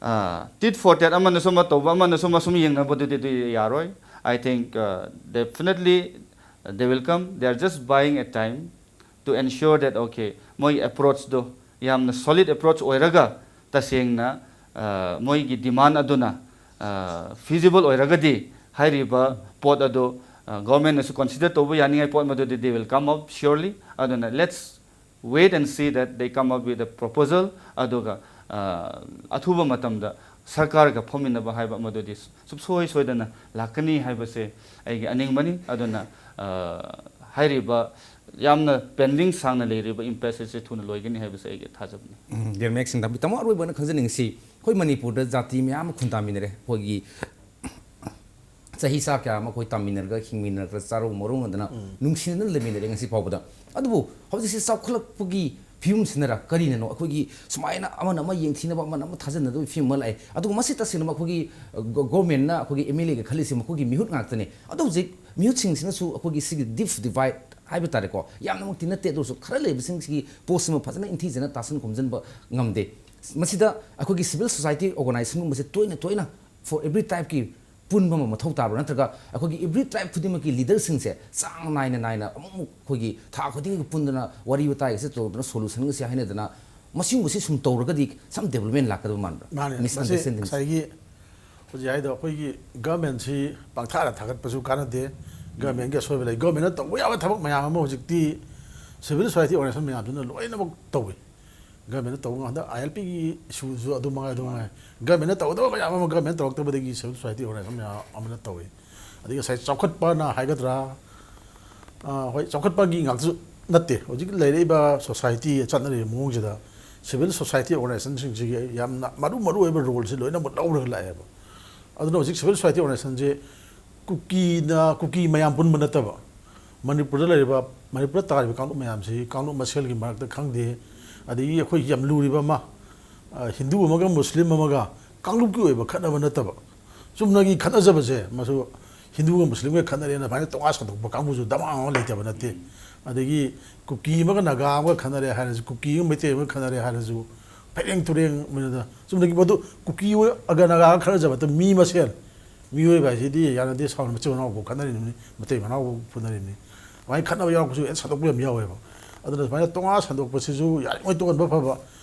ꯑ, tit for tat, ꯑꯃꯅꯁꯨ ꯑꯃ ꯇꯧꯕ, ꯑꯃꯅꯁꯨ ꯑꯃ ꯁꯨꯝ ꯌꯦꯡꯅꯕꯗꯨꯗꯤ ꯑꯗꯨ ꯌꯥꯔꯣꯏ꯫ I think, uh, definitely they will come. They are just buying a time to ensure that, okay, ꯃꯣꯏ approachꯗꯣ ꯌꯥꯝꯅ solid approach ꯑꯣꯏꯔꯒ ꯇꯁꯦꯡꯅ, ꯑ, ꯃꯣꯏꯒꯤ demand ꯑꯗꯨꯅ, ꯑ, feasible ꯑꯣꯏꯔꯒꯗꯤ ꯍꯥꯏꯔꯤꯕ ꯄꯣꯠ ꯑꯗꯨ, ꯑ, governmentꯅꯁꯨ consider ꯇꯧꯕ ꯌꯥꯅꯤꯡꯉꯥꯏ ꯄꯣꯠ ꯃꯗꯨꯗꯤ they will come up surely꯫ ꯑꯗꯨꯅ let's wait and see that they come up with a proposal꯫ ꯑꯗꯨꯒ, ꯑ, ꯑꯊꯨꯕ ꯃꯇꯝꯗ ꯁꯔꯀꯥꯔꯒ ꯐꯝꯃꯤꯟꯅꯕ ꯍꯥꯏꯕ ꯃꯗꯨꯗꯤ ꯁꯨꯡꯁꯣꯏ ꯁꯣꯏꯗꯅ ꯂꯥꯛꯀꯅꯤ ꯍꯥꯏꯕꯁꯦ ꯑꯩꯒꯤ ꯑꯅꯤꯡꯕꯅꯤ꯫ ꯑꯗꯨꯅ, ꯑ, ꯍꯥꯏꯔꯤꯕ ꯌꯥꯝꯅ ꯄꯦꯟꯗꯤꯡ ꯁꯥꯡꯅ ꯂꯩꯔꯤꯕ ꯏꯝꯄꯦꯁ ꯑꯁꯤ ꯊꯨꯅ ꯂꯣꯏꯒꯅꯤ ꯍꯥꯏꯕꯁꯦ ꯑꯩꯒꯤ ꯊꯥꯖꯕꯅꯤ꯫ ꯎꯝ, ꯗꯤꯌꯔ ꯃꯦꯛ ꯁꯤꯡ ꯇꯥꯕꯤ, ꯇꯥꯃꯣ, ꯑꯔꯣꯏꯕ ꯑꯣꯏꯅ ꯈꯪꯖꯅꯤꯡꯉꯤꯁꯤ, ꯑꯩꯈꯣꯏ ꯃꯅꯤꯄꯨꯔꯗ ꯖꯥꯇꯤ ꯃꯌꯥꯝ ꯑꯃ ꯈꯨꯟꯗꯥꯃꯤꯟꯅꯔꯦ꯫ ꯑꯩꯈꯣꯏꯒꯤ ꯆꯍꯤ ꯆꯥ ꯀꯌꯥ ꯑꯃ ꯑꯩꯈꯣꯏ ꯇꯥꯃꯤꯟꯅꯔꯒ, ꯍꯤꯡꯃꯤꯟꯅꯔꯒ, ꯆꯥꯔꯧ ꯃꯔꯧꯅꯗꯅ, ꯅꯨꯡꯁꯤꯅꯗꯅ ꯂꯩꯃꯤꯟꯅꯔꯦ ꯉꯁꯤ ꯐꯥꯎꯕꯗ꯫ ꯑꯗꯨꯕꯨ ꯍꯧꯖꯤꯛꯁꯤ ꯆꯥꯎꯈꯠꯂꯛꯄꯒꯤ ꯐꯤꯕꯝꯁꯤꯅꯔ ꯀꯔꯤꯅꯅꯣ, ꯑꯩꯈꯣꯏꯒꯤ ꯁꯨꯃꯥꯏꯅ ꯑꯃꯅ ꯑꯃ ꯌꯦꯡꯊꯤꯅꯕ, ꯑꯃꯅ ꯑꯃ ꯊꯥꯖꯅꯗꯕꯒꯤ ꯐꯤꯕꯝ ꯑꯃ ꯂꯥꯛꯑꯦ꯫ ꯑꯗꯨꯒ ꯃꯁꯤ ꯇꯁꯦꯡꯅ ꯑꯩꯈꯣꯏꯒꯤ ꯒꯣ-, ꯒꯣꯔꯃꯦꯟꯅ, ꯑꯩꯈꯣꯏꯒꯤ ꯑꯦꯝ ꯑꯦꯜ ꯑꯦꯒ ꯈꯜꯂꯤꯁꯤ ꯃꯈꯣꯏꯒꯤ ꯃꯤꯍꯨꯠ ꯉꯥꯛꯇꯅꯤ꯫ ꯑꯗꯣ ꯍꯧꯖꯤꯛ ꯃꯤꯍꯨꯠꯁꯤꯡꯁꯤꯅꯁꯨ ꯑꯩꯈꯣꯏꯒꯤ ꯁꯤꯒꯤ ꯗꯤꯞ ꯗꯤꯚꯥꯏꯠ ꯍꯥꯏꯕ ꯇꯥꯔꯦꯀꯣ, ꯌꯥꯝꯅꯃꯛꯇꯤ ꯅꯠꯇꯦ, ꯑꯗꯨ ꯑꯣꯏꯔꯁꯨ ꯈꯔ ꯂꯩꯕꯁꯤꯡꯁꯤꯒꯤ ꯄꯣꯠꯁꯤꯃ ꯐꯖꯅ ꯏꯟꯊꯤꯖꯅ ꯇꯥꯁꯟ ꯈꯣꯝꯖꯤꯟꯕ ꯉꯝꯗꯦ꯫ ꯃꯁꯤꯗ ꯑꯩꯈꯣꯏꯒꯤ ꯁꯤꯚꯤꯜ ꯁꯣꯁꯥꯏꯇꯤ ꯑꯣꯔꯒꯅꯥꯏꯖꯦꯁꯟꯒꯨꯝꯕꯁꯦ ꯇꯣꯏꯅ ꯇꯣꯏꯅ for every typeꯀꯤ ꯄꯨꯟꯕ ꯑꯃ ꯃꯊꯧ ꯇꯥꯕ꯭ꯔꯥ? ꯅꯠꯇ꯭ꯔꯒ ꯑꯩꯈꯣꯏꯒꯤ every tribe ꯈꯨꯗꯤꯡꯃꯛꯀꯤ ꯂꯤꯗꯔꯁꯤꯡꯁꯦ ꯆꯥꯡ ꯅꯥꯏꯅ ꯅꯥꯏꯅ ꯑꯃꯨꯛ ꯑꯃꯨꯛ ꯑꯩꯈꯣꯏꯒꯤ ꯊꯥ ꯈꯨꯗꯤꯡꯒꯤ ꯄꯨꯟꯗꯅ ꯋꯥꯔꯤ ꯋꯥꯇꯥꯏꯒꯁꯦ ꯇꯧꯗꯅ ꯁꯣꯂꯨꯁꯟꯒꯁꯦ ꯍꯥꯏꯅꯗꯅ ꯃꯁꯤꯒꯨꯝꯕꯁꯤ ꯁꯨꯝ ꯇꯧꯔꯒꯗꯤ some development ꯂꯥꯛꯀꯗꯕ ꯃꯥꯟꯕ꯭ꯔꯥ? ꯃꯥꯅꯦ꯫ ꯃꯁꯤ Misunderstanding꯫ ꯉꯁꯥꯏꯒꯤ ꯍꯧꯖꯤꯛ ꯍꯥꯏꯗꯣ ꯑꯩꯈꯣꯏꯒꯤ ꯒꯚꯔꯟꯃꯦꯟꯁꯤ ꯄꯪꯊꯥꯗ ꯊꯥꯒꯠꯄꯁꯨ ꯀꯥꯟꯅꯗꯦ꯫ ꯒꯚꯔꯟꯃꯦꯟꯒꯤ ꯑꯁꯣꯏꯕ ꯂꯩ꯫ ꯒꯚꯔꯟꯃꯦꯟꯅ ꯇꯧꯕ ꯌꯥꯕ ꯊꯕꯛ ꯃꯌꯥꯝ ꯑꯃ ꯍꯧꯖꯤꯛꯇꯤ ꯁꯤꯚꯤꯜ ꯁꯣꯁꯥꯏꯇꯤ ꯑꯣꯔꯒꯅꯥꯏꯖꯦꯁꯟ ꯃꯌꯥꯝꯗꯨꯅ ꯂꯣꯏꯅꯃꯛ ꯇꯧꯏ꯫ ꯒꯚꯔꯟꯃꯦꯟꯅ ꯇꯧꯕ ꯉꯥꯛꯇ, ꯑꯥꯏ ꯑꯦꯜ ꯄꯤꯒꯤ ꯏꯁꯨꯁꯨ ꯑꯗꯨ ꯃꯉꯥꯏ, ꯑꯗꯨ ꯃꯉꯥꯏ꯫ ꯒꯚꯔꯟꯃꯦꯟꯅ ꯇꯧꯒꯗꯕ ꯃꯌꯥꯝ ꯑꯃ ꯒꯚꯔꯟꯃꯦꯟꯅ ꯇꯧꯔꯛꯇꯕꯗꯒꯤ ꯁꯤꯚꯤꯜ ꯁꯣꯁꯥꯏꯇꯤ ꯑꯣꯔꯒꯅꯥꯏꯖꯦꯁꯟ ꯃꯌꯥꯝ ꯑꯃꯅ ꯇꯧꯏ꯫ ꯑꯗꯒꯤ ꯉꯁꯥꯏ ꯆꯥꯎꯈꯠꯄꯅ ꯍꯥꯏꯒꯗ꯭ꯔꯥ, ꯑ, ꯍꯣꯏ, ꯆꯥꯎꯈꯠꯄꯒꯤ ꯉꯥꯛꯇꯁꯨ ꯅꯠꯇꯦ꯫ ꯍꯧꯖꯤꯛ ꯂꯩꯔꯛꯏꯕ ꯁꯣꯁꯥꯏꯇꯤ ꯆꯠꯅꯔꯤꯕ ꯃꯑꯣꯡꯁꯤꯗ ꯁꯤꯚꯤꯜ ꯁꯣꯁꯥꯏꯇꯤ ꯑꯣꯔꯒꯅꯥꯏꯖꯦꯁꯟꯁꯤꯡꯁꯤꯒꯤ ꯌꯥꯝꯅ ꯃꯔꯨ ꯃꯔꯨ ꯑꯣꯏꯕ ꯔꯣꯜꯁꯤ ꯂꯣꯏꯅꯃꯛ ꯂꯧꯔꯒ ꯂꯥꯛꯑꯦꯕ꯫ ꯑꯗꯨꯅ ꯍꯧꯖꯤꯛ ꯁꯤꯚꯤꯜ ꯁꯣꯁꯥꯏꯇꯤ ꯑꯣꯔꯒꯅꯥꯏꯖꯦꯁꯟꯁꯦ ꯀꯨꯀꯤꯅ, ꯀꯨꯀꯤ ꯃꯌꯥꯝ ꯄꯨꯟꯕ ꯅꯠꯇꯕ, ꯃꯅꯤꯄꯨꯔꯗ ꯂꯩꯔꯤꯕ, ꯃꯅꯤꯄꯨꯔꯗ ꯇꯥꯔꯤꯕ ꯀꯥꯡꯂꯨꯞ ꯃꯌꯥꯝꯁꯤ ꯀꯥꯡꯂꯨꯞ ꯃꯁꯦꯜꯒꯤ ꯃꯔꯛꯇ ꯈꯪꯗꯦ, ꯑꯗꯒꯤ ꯑꯩꯈꯣꯏ ꯌꯥꯝ ꯂꯨꯔꯤꯕ ꯑꯃ, ꯑ, ꯍꯤꯟꯗꯨ ꯑꯃꯒ ꯃꯨꯁꯂꯤꯝ ꯑꯃꯒ ꯀꯥꯡꯂꯨꯞꯀꯤ ꯑꯣꯏꯕ ꯈꯠꯅꯕ ꯅꯠꯇꯕ, ꯆꯨꯝꯅꯒꯤ ꯈꯠꯅꯖꯕꯁꯦ, ꯃꯁꯨ ꯍꯤꯟꯗꯨꯒ ꯃꯨꯁꯂꯤꯝꯒ ꯈꯠꯅꯔꯦꯅ ꯑꯗꯨꯃꯥꯏꯅ ꯇꯣꯉꯥꯟ ꯁꯟꯗꯣꯛꯄ ꯀꯥꯡꯕꯨꯁꯨ ꯗꯃꯥ ꯑꯃ ꯂꯩꯇꯕ ꯅꯠꯇꯦ꯫ ꯑꯗꯒꯤ ꯀꯨꯀꯤ ꯑꯃꯒ ꯅꯥꯒꯥ ꯑꯃꯒ ꯈꯠꯅꯔꯦ ꯍꯥꯏꯔꯁꯨ, ꯀꯨꯀꯤ ꯑꯃꯒ ꯃꯩꯇꯩ ꯑꯃꯒ ꯈꯠꯅꯔꯦ ꯍꯥꯏꯔꯁꯨ, ꯐꯩꯔꯦꯡ ꯇꯨꯔꯦꯡ ꯑꯣꯏꯅ ꯆꯨꯝꯅꯒꯤ ꯄꯣꯠꯇꯨ ꯀꯨꯀꯤ ꯑꯣꯏ-, ꯑꯒ ꯅꯥꯒꯥꯒ ꯈꯠꯅꯖꯕ ꯅꯠꯇꯦ, ꯃꯤ ꯃꯁꯦꯜ꯫ ꯃꯤꯑꯣꯏꯕ ꯍꯥꯏꯁꯤꯗꯤ ꯌꯥꯅꯗꯦ ꯁꯥꯎꯅ ꯃꯆꯤꯟ ꯃꯅꯥꯎꯐꯥꯎ ꯈꯠꯅꯔꯤꯕꯅꯤ, ꯃꯇꯩ ꯃꯅꯥꯎꯐꯥꯎ ꯐꯨꯅꯔꯤꯕꯅꯤ꯫ ꯑꯗꯨꯃꯥꯏꯅ ꯈꯠꯅꯕ ꯌꯥꯎꯔꯛꯄꯁꯨ ꯍꯦꯟꯅ ꯁꯟꯗꯣꯛꯄ ꯌꯥꯝ ꯌꯥꯎꯋꯦꯕ꯫ ꯑꯗꯨꯅ ꯁꯨꯃꯥꯏꯅ ꯇꯣꯉꯥꯟ ꯁꯟꯗꯣꯛꯄꯁꯤꯁꯨ ꯌꯥꯔꯤꯉꯩ ꯇꯣꯛꯍꯟꯕ ꯐꯕ꯫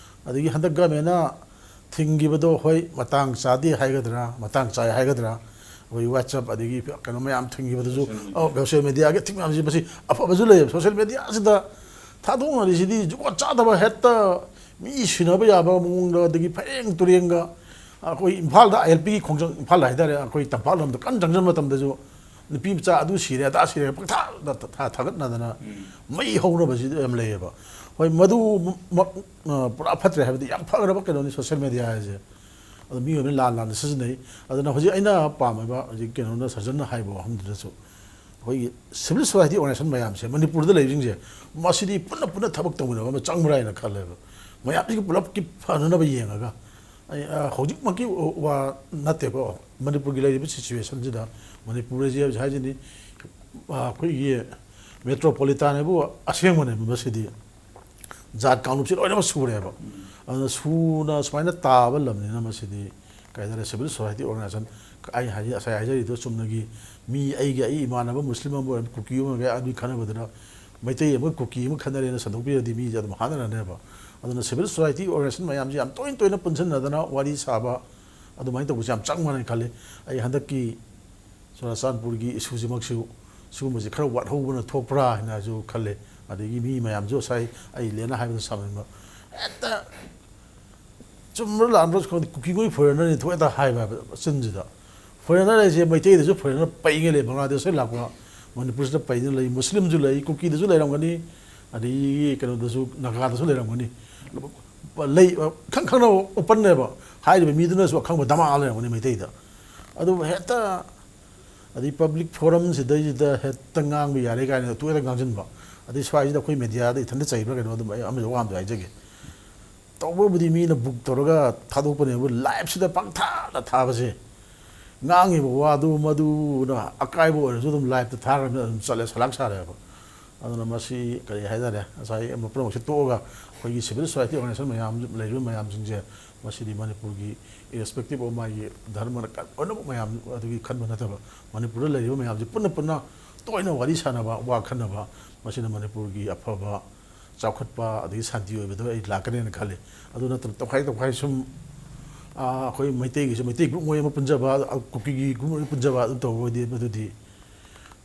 ꯑꯗꯒꯤ ꯍꯟꯗꯛ ꯒꯃꯦꯟꯅ ꯊꯤꯡꯈꯤꯕꯗꯣ, ꯍꯣꯏ, ꯃꯇꯥꯡ ꯆꯥꯗꯦ ꯍꯥꯏꯒꯗ꯭ꯔꯥ, ꯃꯇꯥꯡ ꯆꯥꯏ ꯍꯥꯏꯒꯗ꯭ꯔꯥ, ꯑꯩꯈꯣꯏ WhatsApp ꯑꯗꯒꯤ ꯀꯩꯅꯣ ꯃꯌꯥꯝ ꯊꯤꯡꯈꯤꯕꯗꯨꯁꯨ, social media꯫ ꯑꯧ, social mediaꯒꯤ ꯊꯤꯡꯕ ꯃꯌꯥꯝꯁꯤ, ꯃꯁꯤ ꯑꯐꯕꯁꯨ ꯂꯩꯌꯦꯕ꯫ Social mediaꯁꯤꯗ ꯊꯥꯗꯣꯛꯅꯔꯤꯁꯤꯗꯤ ꯖꯨꯒꯣꯠ ꯆꯥꯗꯕ, ꯍꯦꯛꯇ ꯃꯤ ꯁꯤꯅꯕ ꯌꯥꯕ ꯃꯑꯣꯡꯗ, ꯑꯗꯒꯤ ꯐꯩꯔꯦꯡ ꯇꯨꯔꯦꯡꯒ꯫ ꯑꯩꯈꯣꯏ ꯏꯝꯐꯥꯜꯗ, ꯑꯥꯏ ꯑꯦꯜ ꯄꯤꯒꯤ ꯈꯣꯡꯖꯪ, ꯏꯝꯐꯥꯜꯗ ꯍꯥꯏꯇꯥꯔꯦ, ꯑꯩꯈꯣꯏ ꯇꯝꯄꯥꯛ ꯂꯝꯗ ꯀꯟꯅ ꯆꯪꯁꯤꯟꯕ ꯃꯇꯝꯗꯁꯨ ꯅꯨꯄꯤ ꯃꯆꯥ ꯑꯗꯨ ꯁꯤꯔꯦ, ꯑꯗꯥ ꯁꯤꯔꯦ, ꯄꯪꯊꯥꯗ ꯊꯥ-, ꯊꯥꯒꯠꯅꯗꯅ ꯃꯩ ꯍꯧꯅꯕꯁꯤ ꯌꯥꯝ ꯂꯩꯌꯦꯕ꯫ ꯍꯣꯏ, ꯃꯗꯨ ꯃ-, ꯑ, ꯄꯨꯔꯥ ꯐꯠꯇ꯭ꯔꯦ ꯍꯥꯏꯕꯗꯤ ꯌꯥꯝ ꯐꯈ꯭ꯔꯕ ꯀꯩꯅꯣꯅꯤ ꯁꯣꯁꯦꯜ ꯃꯦꯗꯤꯌꯥ ꯍꯥꯏꯁꯦ꯫ ꯑꯗꯣ ꯃꯤꯑꯣꯏꯕꯅ ꯂꯥꯟ ꯂꯥꯟꯅ ꯁꯤꯖꯤꯟꯅꯩ꯫ ꯑꯗꯨꯅ ꯍꯧꯖꯤꯛ ꯑꯩꯅ ꯄꯥꯝꯃꯤꯕ, ꯍꯧꯖꯤꯛ ꯀꯩꯅꯣꯅ, ꯁꯔꯖꯟꯅ ꯍꯥꯏꯕ ꯋꯥꯐꯝꯗꯨꯗꯁꯨ, ꯑꯩꯈꯣꯏꯒꯤ ꯁꯤꯚꯤꯜ ꯁꯣꯁꯥꯏꯇꯤ ꯑꯣꯔꯒꯅꯥꯏꯖꯦꯁꯟ ꯃꯌꯥꯝꯁꯦ ꯃꯅꯤꯄꯨꯔꯗ ꯂꯩꯔꯤꯁꯤꯡꯁꯦ, ꯃꯁꯤꯗꯤ ꯄꯨꯟꯅ ꯄꯨꯟꯅ ꯊꯕꯛ ꯇꯧꯃꯤꯟꯅꯕ ꯑꯃ ꯆꯪꯕ꯭ꯔꯥ ꯍꯥꯏꯅ ꯈꯜꯂꯦꯕ꯫ ꯃꯌꯥꯝꯁꯤꯒꯤ ꯄꯨꯂꯞꯀꯤ ꯐꯅꯅꯕ ꯌꯦꯡꯉꯒ, ꯑꯩ, ꯑ, ꯍꯧꯖꯤꯛꯃꯛꯀꯤ ꯋꯥ ꯅꯠꯇꯦꯀꯣ, ꯃꯅꯤꯄꯨꯔꯒꯤ ꯂꯩꯔꯤꯕ ꯁꯤꯆꯨꯋꯦꯁꯟꯁꯤꯗ, ꯃꯅꯤꯄꯨꯔ ꯑꯁꯤ ꯍꯧꯖꯤꯛ ꯍꯥꯏꯁꯤꯅꯤ, ꯑ, ꯑꯩꯈꯣꯏꯒꯤ ꯃꯦꯇ꯭ꯔꯣꯄꯣꯂꯤꯇꯥꯟ ꯍꯥꯏꯕꯨ ꯑꯁꯦꯡꯕꯅꯦꯕ ꯃꯁꯤꯗꯤ꯫ ꯖꯥꯠ ꯀꯥꯡꯂꯨꯞꯁꯤ ꯂꯣꯏꯅꯃꯛ ꯁꯨꯔꯦꯕ꯫ ꯑꯗꯨꯅ ꯁꯨꯅ ꯁꯨꯃꯥꯏꯅ ꯇꯥꯕ ꯂꯝꯅꯤꯅ ꯃꯁꯤꯗꯤ ꯀꯩ ꯍꯥꯏꯇꯥꯔꯦ, ꯁꯤꯚꯤꯜ ꯁꯣꯁꯥꯏꯇꯤ ꯑꯣꯔꯒꯅꯥꯏꯖꯦꯁꯟ, ꯑꯩ ꯍꯥꯏ-, ꯉꯁꯥꯏ ꯍꯥꯏꯖꯔꯤꯗꯣ ꯆꯨꯝꯅꯒꯤ ꯃꯤ, ꯑꯩꯒꯤ, ꯑꯩ ꯏꯃꯥꯟꯅꯕ ꯃꯨꯁꯂꯤꯝ ꯑꯃ ꯑꯣꯏꯔꯕ ꯀꯨꯀꯤ ꯑꯃ ꯑꯣꯏꯔꯒ ꯑꯗꯨꯒꯤ ꯈꯟꯅꯕꯗꯨꯅ ꯃꯩꯇꯩ ꯑꯃꯒ ꯀꯨꯀꯤ ꯑꯃ ꯈꯟꯅꯔꯦꯅ ꯁꯟꯗꯣꯛꯄꯤꯔꯗꯤ ꯃꯤꯁꯦ ꯑꯗꯨꯝ ꯍꯥꯠꯅꯔꯅꯦꯕ꯫ ꯑꯗꯨꯅ ꯁꯤꯚꯤꯜ ꯁꯣꯁꯥꯏꯇꯤ ꯑꯣꯔꯒꯅꯥꯏꯖꯦꯁꯟ ꯃꯌꯥꯝꯁꯦ ꯌꯥꯝ ꯇꯣꯏꯅ ꯇꯣꯏꯅ ꯄꯨꯟꯁꯤꯟꯅꯗꯅ ꯋꯥꯔꯤ ꯁꯥꯕ, ꯑꯗꯨꯃꯥꯏꯅ ꯇꯧꯕꯁꯦ ꯌꯥꯝ ꯆꯪꯕ꯭ꯔꯅ ꯈꯜꯂꯤ꯫ ꯑꯩ ꯍꯟꯗꯛꯀꯤ ꯆꯨꯔꯥꯆꯥꯟꯄꯨꯔꯒꯤ ꯏꯁꯨꯁꯤꯃꯛꯁꯨ ꯁꯤꯒꯨꯝꯕꯁꯤ ꯈꯔ ꯋꯥꯠꯍꯧꯕꯅ ꯊꯣꯛꯄ꯭ꯔꯥ ꯍꯥꯏꯅꯁꯨ ꯈꯜꯂꯦ꯫ ꯑꯗꯒꯤ ꯃꯤ ꯃꯌꯥꯝꯁꯨ ꯉꯁꯥꯏ ꯑꯩ ꯂꯦꯟꯅ ꯍꯥꯏꯕꯗ ꯁꯥꯎꯅꯤꯡꯕ, ꯍꯦꯛꯇ ꯆꯨꯝꯕ꯭ꯔꯥ ꯂꯥꯟꯕ꯭ꯔꯥꯁꯨ ꯈꯪꯗꯦ, ꯀꯨꯀꯤꯈꯣꯏ ꯐꯣꯔꯦꯟꯅꯔꯅꯤ ꯊꯣꯛ ꯍꯦꯛꯇ ꯍꯥꯏꯕ ꯍꯥꯏꯕ ꯆꯤꯟꯁꯤꯗ꯫ ꯐꯣꯔꯦꯟꯅꯔ ꯍꯥꯏꯁꯦ ꯃꯩꯇꯩꯗꯁꯨ ꯐꯣꯔꯦꯟꯅꯔ ꯄꯩꯉꯩ ꯂꯩ, ꯕꯪꯒ꯭ꯂꯥꯗꯦꯁꯇ ꯂꯥꯛꯄ, ꯃꯅꯤꯄꯨꯔꯁꯤꯗ ꯄꯩꯗꯅ ꯂꯩ, ꯃꯨꯁꯂꯤꯝꯁꯨ ꯂꯩ, ꯀꯨꯀꯤꯗꯁꯨ ꯂꯩꯔꯝꯒꯅꯤ, ꯑꯗꯒꯤ ꯀꯩꯅꯣꯗꯁꯨ, ꯅꯥꯒꯥꯗꯁꯨ ꯂꯩꯔꯝꯒꯅꯤ꯫ ꯂꯩ, ꯏꯈꯪ ꯈꯪꯅꯕ ꯑꯣꯄꯟꯅꯦꯕ, ꯍꯥꯏꯔꯤꯕ ꯃꯤꯗꯨꯅꯁꯨ ꯑꯈꯪꯕ ꯗꯃꯥ ꯂꯩꯔꯝꯒꯅꯤ ꯃꯩꯇꯩꯗ꯫ ꯑꯗꯨꯕꯨ ꯍꯦꯛꯇ ꯑꯗꯩ ꯄꯕ꯭ꯂꯤꯛ ꯐꯣꯔꯝꯁꯤꯗꯩꯁꯤꯗ ꯍꯦꯛꯇ ꯉꯥꯡꯕ ꯌꯥꯔꯦ ꯀꯥꯏꯅ ꯇꯣꯏꯅ ꯉꯥꯡꯁꯤꯟꯕ, ꯑꯗꯩ ꯁ꯭ꯋꯥꯏꯁꯤꯗ ꯑꯩꯈꯣꯏ ꯃꯦꯗꯤꯌꯥꯗ ꯏꯊꯟꯇ ꯆꯩꯕ꯭ꯔꯥ ꯀꯩꯅꯣ, ꯑꯗꯨꯝ ꯑꯩ ꯑꯃꯁꯨ ꯋꯥ ꯑꯝꯇ ꯍꯥꯏꯖꯒꯦ꯫ ꯇꯧꯕꯕꯨꯗꯤ ꯃꯤꯅ ꯕꯨꯛ ꯇꯧꯔꯒ ꯊꯥꯗꯣꯛꯄꯅꯦꯕꯨ, ꯂꯥꯏꯞꯁꯤꯗ ꯄꯪꯊꯥꯗ ꯊꯥꯕꯁꯦ, ꯉꯥꯡꯉꯤꯕ ꯋꯥꯗꯨ ꯃꯗꯨꯅ ꯑꯀꯥꯏꯕ ꯑꯣꯏꯔꯁꯨ ꯑꯗꯨꯝ ꯂꯥꯏꯞꯇ ꯊꯥꯈ꯭ꯔꯕꯅꯤꯅ ꯑꯗꯨꯝ ꯆꯠꯂꯦ, ꯁꯂꯥꯛ ꯁꯥꯔꯦꯕ꯫ ꯑꯗꯨꯅ ꯃꯁꯤ ꯀꯔꯤ ꯍꯥꯏꯇꯥꯔꯦ, ꯉꯁꯥꯏ ꯄꯨꯝꯅꯃꯛꯁꯦ ꯇꯣꯛꯑꯒ ꯑꯩꯈꯣꯏꯒꯤ ꯁꯤꯚꯤꯜ ꯁꯣꯁꯥꯏꯇꯤ ꯑꯣꯔꯒꯅꯥꯏꯖꯦꯁꯟ ꯃꯌꯥꯝ ꯂꯩꯔꯤꯕ ꯃꯌꯥꯝꯁꯤꯡꯁꯦ, ꯃꯁꯤꯗꯤ ꯃꯅꯤꯄꯨꯔꯒꯤ irrespective of ꯃꯥꯒꯤ ꯙꯔꯃꯅ ꯀ-, ꯂꯣꯏꯅꯃꯛ ꯃꯌꯥꯝ ꯑꯗꯨꯒꯤ ꯈꯟꯕ ꯅꯠꯇꯕ, ꯃꯅꯤꯄꯨꯔꯗ ꯂꯩꯔꯤꯕ ꯃꯌꯥꯝꯁꯦ ꯄꯨꯟꯅ ꯄꯨꯟꯅ ꯇꯣꯏꯅ ꯋꯥꯔꯤ ꯁꯥꯟꯅꯕ, ꯋꯥ ꯈꯟꯅꯕ, ꯃꯁꯤꯅ ꯃꯅꯤꯄꯨꯔꯒꯤ ꯑꯐꯕ, ꯆꯥꯎꯈꯠꯄ ꯑꯗꯒꯤ ꯁꯥꯟꯇꯤ ꯑꯣꯏꯕꯗꯣ ꯑꯩ ꯂꯥꯛꯀꯅꯦꯅ ꯈꯜꯂꯤ꯫ ꯑꯗꯨ ꯅꯠꯇꯅ ꯇꯧꯈꯥꯏ ꯇꯧꯈꯥꯏ ꯁꯨꯝ, ꯑꯥ, ꯑꯩꯈꯣꯏ ꯃꯩꯇꯩꯒꯤꯁꯨ ꯃꯩꯇꯩ ꯒ꯭ꯔꯨꯞ ꯃꯣꯏ ꯑꯃ ꯄꯨꯟꯖꯕ, ꯀꯨꯀꯤꯒꯤ ꯒ꯭ꯔꯨꯞ ꯃꯣꯏ ꯄꯨꯟꯖꯕ ꯑꯗꯨ ꯇꯧꯕ ꯑꯣꯏꯗꯤ ꯃꯗꯨꯗꯤ